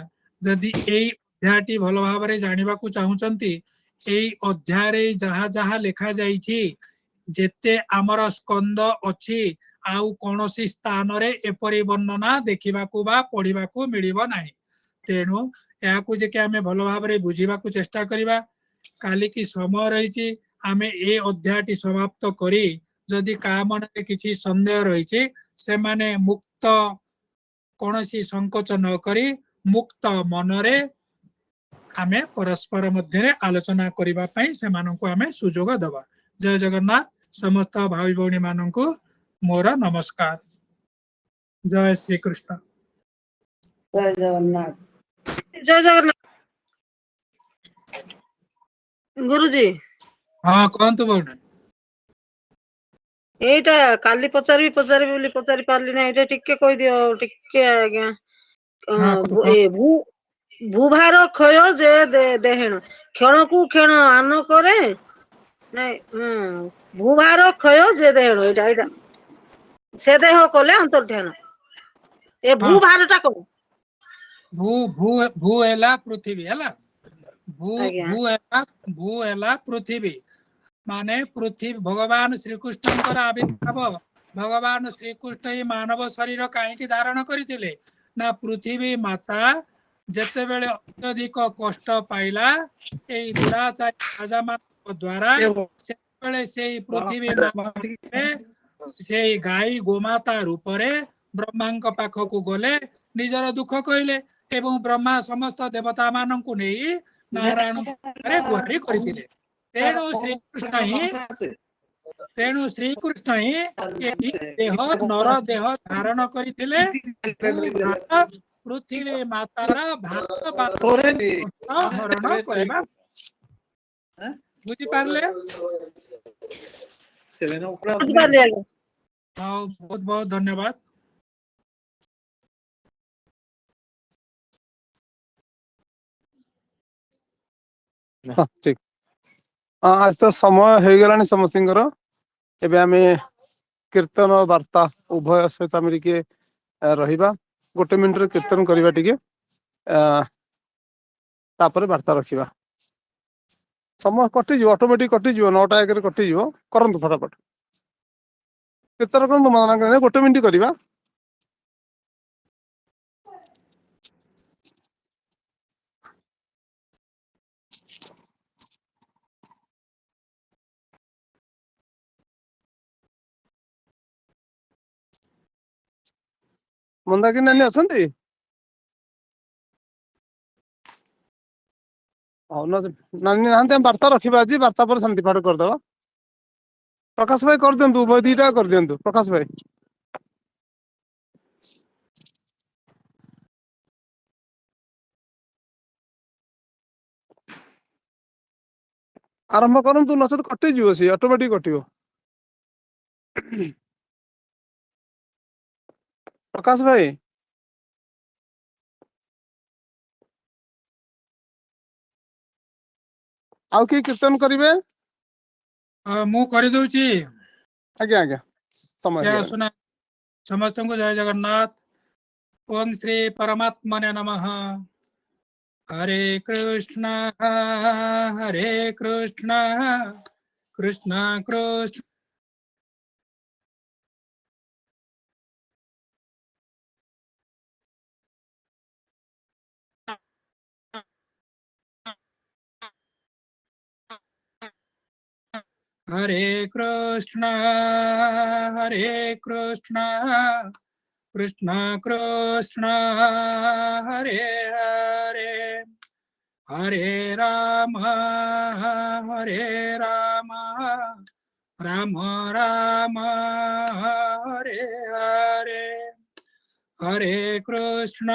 ଯଦି ଏଇ ଅଧ୍ୟାୟଟି ଭଲ ଭାବରେ ଜାଣିବାକୁ ଚାହୁଁଛନ୍ତି, ଏଇ ଅଧ୍ୟାୟରେ ଯାହା ଯାହା ଲେଖା ଯାଇଛି, ଯେତେ ଆମର ସ୍କନ୍ଦ ଅଛି, ଆଉ କୌଣସି ସ୍ଥାନରେ ଏପରି ବର୍ଣ୍ଣନା ଦେଖିବାକୁ ବା ପଢିବାକୁ ମିଳିବ ନାହିଁ। ତେଣୁ ଏହାକୁ ଯେ କି ଆମେ ଭଲ ଭାବରେ ବୁଝିବାକୁ ଚେଷ୍ଟା କରିବା। କାଲିକି ସମୟ ରହିଛି, ଆମେ ଏ ଅଧ୍ୟାୟଟି ସମାପ୍ତ କରି ଯଦି କାହା ମନରେ କିଛି ସନ୍ଦେହ ରହିଛି, ସେମାନେ ମୁକ୍ତ, କୌଣସି ସଂକୋଚ ନ କରି ମୁକ୍ତ ମନରେ ଆମେ ପରସ୍ପର ମଧ୍ୟରେ ଆଲୋଚନା କରିବା ପାଇଁ ସେମାନଙ୍କୁ ଆମେ ସୁଯୋଗ ଦେବା। ଜୟ ଜଗନ୍ନାଥ। ସମସ୍ତ ଭାଇ ଭଉଣୀ ମାନଙ୍କୁ ମୋର ନମସ୍କାର। ଜୟ ଶ୍ରୀକୃଷ୍ଣ। ଜୟ ଜଗନ୍ନାଥ। ଜୟ ଜଗନ୍ନାଥ ଗୁରୁଜୀ। ହଁ, କୁହନ୍ତୁ ଭଉଣୀ। ଏଇଟା କାଲି ପଚାରିବି ପଚାରିବି ବୋଲି ପଚାରି ପାରିଲି ନାହିଁ। ଏଇଟା ଟିକେ କହିଦିଅ ଟିକେ ଆଜ୍ଞା। ହଁ, କୁହନ୍ତୁ। ଏ ଭୂଭାର କ୍ଷୟ ଯେ ଦେହେଣ କ୍ଷଣକୁ କ୍ଷଣ ଆନ କରେ ନାଇଁ। ଭୂଭାର କ୍ଷୟ ଯେ ଦେହେଣ, ଏଇଟା ସେ ଦେହ କଲେ ଅନ୍ତର୍ଧ୍ୟାନ। ଏ ଭୂଭାର ଟା କଣ? ଭୂ ଭୂ ଭୂ ହେଲା ପୃଥିବୀ, ହେଲା ଭୂ। ଆଜ୍ଞା। ଭୂ ହେଲା ପୃଥିବୀ, ମାନେ ପୃଥିବୀ। ଭଗବାନ ଶ୍ରୀକୃଷ୍ଣଙ୍କର ଆବିର୍ଭାବ, ଭଗବାନ ଶ୍ରୀକୃଷ୍ଣ ଏଇ ମାନବ ଶରୀର କାହିଁକି ଧାରଣ କରିଥିଲେ ନା ପୃଥିବୀ ମାତା ଯେତେବେଳେ ଅତ୍ୟଧିକ କଷ୍ଟ ପାଇଲା ଏଇ ଦୁରାଚାରୀ ରାଜା ମାନଙ୍କ ଦ୍ଵାରା, ସେତେବେଳେ ସେଇ ପୃଥିବୀ ମାତା ସେଇ ଗାଈ ଗୋମାତା ରୂପରେ ବ୍ରହ୍ମାଙ୍କ ପାଖକୁ ଗଲେ, ନିଜର ଦୁଃଖ କହିଲେ ଏବଂ ବ୍ରହ୍ମା ସମସ୍ତ ଦେବତା ମାନଙ୍କୁ ନେଇ ନାରାୟଣଙ୍କ ପାଖରେ ଗୁହାରି କରିଥିଲେ। ତେଣୁ ଶ୍ରୀକୃଷ୍ଣ ହିଁ ଏହି ଦେହ, ନର ଦେହ ଧାରଣ କରିଥିଲେ ଭୂଭାର, ପୃଥିବୀ ମାତାର ଭାର ବା କଷ୍ଟ ହରଣ କରିବା। ବୁଝିପାରିଲେ? ବୁଝିପାରିଲି ଆଜ୍ଞା। ଆଉ ବହୁତ ବହୁତ ଧନ୍ୟବାଦ। ହଁ, ଠିକ। ଆଜି ତ ସମୟ ହେଇଗଲାଣି ସମସ୍ତଙ୍କର। ଏବେ ଆମେ କୀର୍ତ୍ତନ, ବାର୍ତ୍ତା ଉଭୟ ସହିତ ଆମେ ଟିକେ ରହିବା। ଗୋଟେ ମିନିଟରେ କୀର୍ତ୍ତନ କରିବା ଟିକେ, ତାପରେ ବାର୍ତ୍ତା ରଖିବା। ସମୟ କଟିଯିବ, ଅଟୋମେଟିକ କଟିଯିବ, 9:01ରେ କଟିଯିବ। କରନ୍ତୁ, ଫଟାଫଟ କୀର୍ତ୍ତନ କରନ୍ତୁ। ମନା, ଗୋଟେ ମିନିଟ କରିବା। ମନ୍ଦାକିନୀ ନାନୀ ଅଛନ୍ତି? ହଉ, ନାନୀ ନାହାନ୍ତି, ଆମେ ବାର୍ତ୍ତା ରଖିବା ଆଜି। ବାର୍ତ୍ତା ପରେ ଶାନ୍ତି ପାଠ କରିଦବା। ପ୍ରକାଶ ଭାଇ କରିଦିଅନ୍ତୁ, ଉଭୟ ଦିଟା କରିଦିଅନ୍ତୁ ପ୍ରକାଶ ଭାଇ। ଆରମ୍ଭ କରନ୍ତୁ, ନଚେତ କଟିଯିବ, ସିଏ ଅଟୋମେଟିକ କଟିବ। ପ୍ରକାଶ ଭାଇ, ଆଉ କିଏ କୀର୍ତ୍ତନ କରିବେ? ମୁଁ କରିଦଉଛି। ଆଜ୍ଞା, ସମୟ ହେଇଗଲାଣି। ଶୁଣା, ସମସ୍ତଙ୍କୁ ଜୟ ଜଗନ୍ନାଥ। ଓಂ ଶ୍ରୀ ପରମାତ୍ମନେ ନମଃ। ହରେ କୃଷ୍ଣ ହରେ କୃଷ୍ଣ କୃଷ୍ଣ କୃଷ୍ଣ ହରେ କୃଷ୍ଣ ହରେ କୃଷ୍ଣ କୃଷ୍ଣ କୃଷ୍ଣ ହରେ ହରେ, ହରେ ରାମ ହରେ ରାମ ରାମ ରାମ ହରେ ହରେ, ହରେ କୃଷ୍ଣ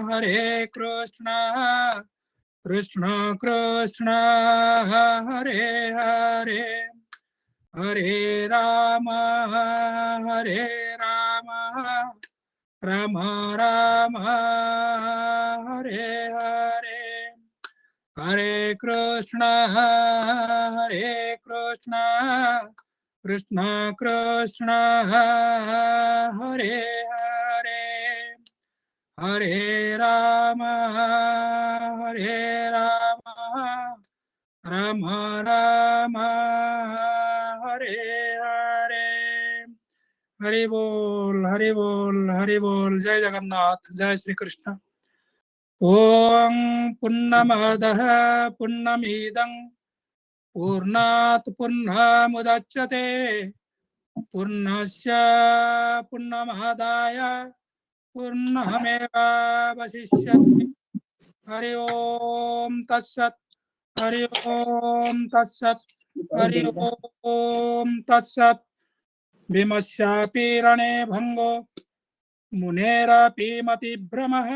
ହରେ କୃଷ୍ଣ କୃଷ୍ଣ କୃଷ୍ଣ ହରେ ହରେ, ହରେ ରାମ ହରେ ରାମ ରାମ ରାମ ହରେ ହରେ, ହରେ କୃଷ୍ଣ ହରେ କୃଷ୍ଣ କୃଷ୍ଣ କୃଷ୍ଣ ହରେ ହରେ, ହରେ ରାମ ହରେ ରାମ ରାମ ରାମ ହରେ ହରେ। ହରି ବୋଲ, ହରି ବୋଲ, ହରି ବୋଲ। ଜୟ ଜଗନ୍ନାଥ, ଜୟ ଶ୍ରୀ କୃଷ୍ଣ। ଓಂ ପୂର୍ଣ୍ଣମଦଃ ପୂର୍ଣ୍ଣମିଦଂ ପୂର୍ଣ୍ଣାତ୍ ପୂର୍ଣ୍ଣମୁଦଚ୍ୟତେ ପୂର୍ଣ୍ଣସ୍ୟ ପୂର୍ଣ୍ଣମାଦାୟ ପୂର୍ଣ୍ଣମେବାବଶିଷ୍ୟତେ। ହରି ଓಂ ତତ୍ସତ୍, ହରି ଓಂ ତତ୍ସତ୍, ହରି ଓಂ ତତ୍ସତ୍। ଭୀମସ୍ୟାପି ରଣେ ଭଙ୍ଗୋ ମୁନେରପି ମତିଭ୍ରମः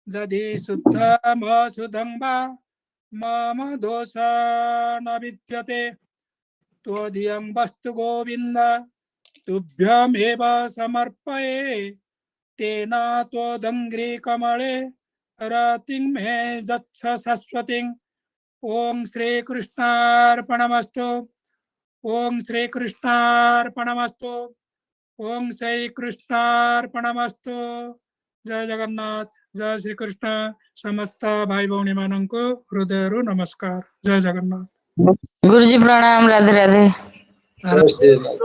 ଯଦି ଶୁଦ୍ଧମଶୁଦ୍ଧं ବା ମମ ଦୋଷ ନ ବିଦ୍ୟତେ। त्वदीयं वस्तु गोविन्द तुभ्यमेव समर्पये तेन त्वदङ्घ्रिकमले रतिं मे यच्छ शाश्वतीं। ॐ श्रीकृष्णार्पणमस्तु। ॐ श्रीकृष्णार्पणमस्तु। ॐ श्रीकृष्णार्पणमस्तु। ଜୟ ଜଗନ୍ନାଥ, ଜୟ ଶ୍ରୀକୃଷ୍ଣ। ସମସ୍ତ ଭାଇ ଭଉଣୀ ମାନଙ୍କୁ ହୃଦୟରୁ ନମସ୍କାର। ଜୟ ଜଗନ୍ନାଥ। ଗୁରୁଜୀ ପ୍ରଣାମ, ରାଧେ ରାଧେ। ଜୟ ଶ୍ରୀ ରାଧେ।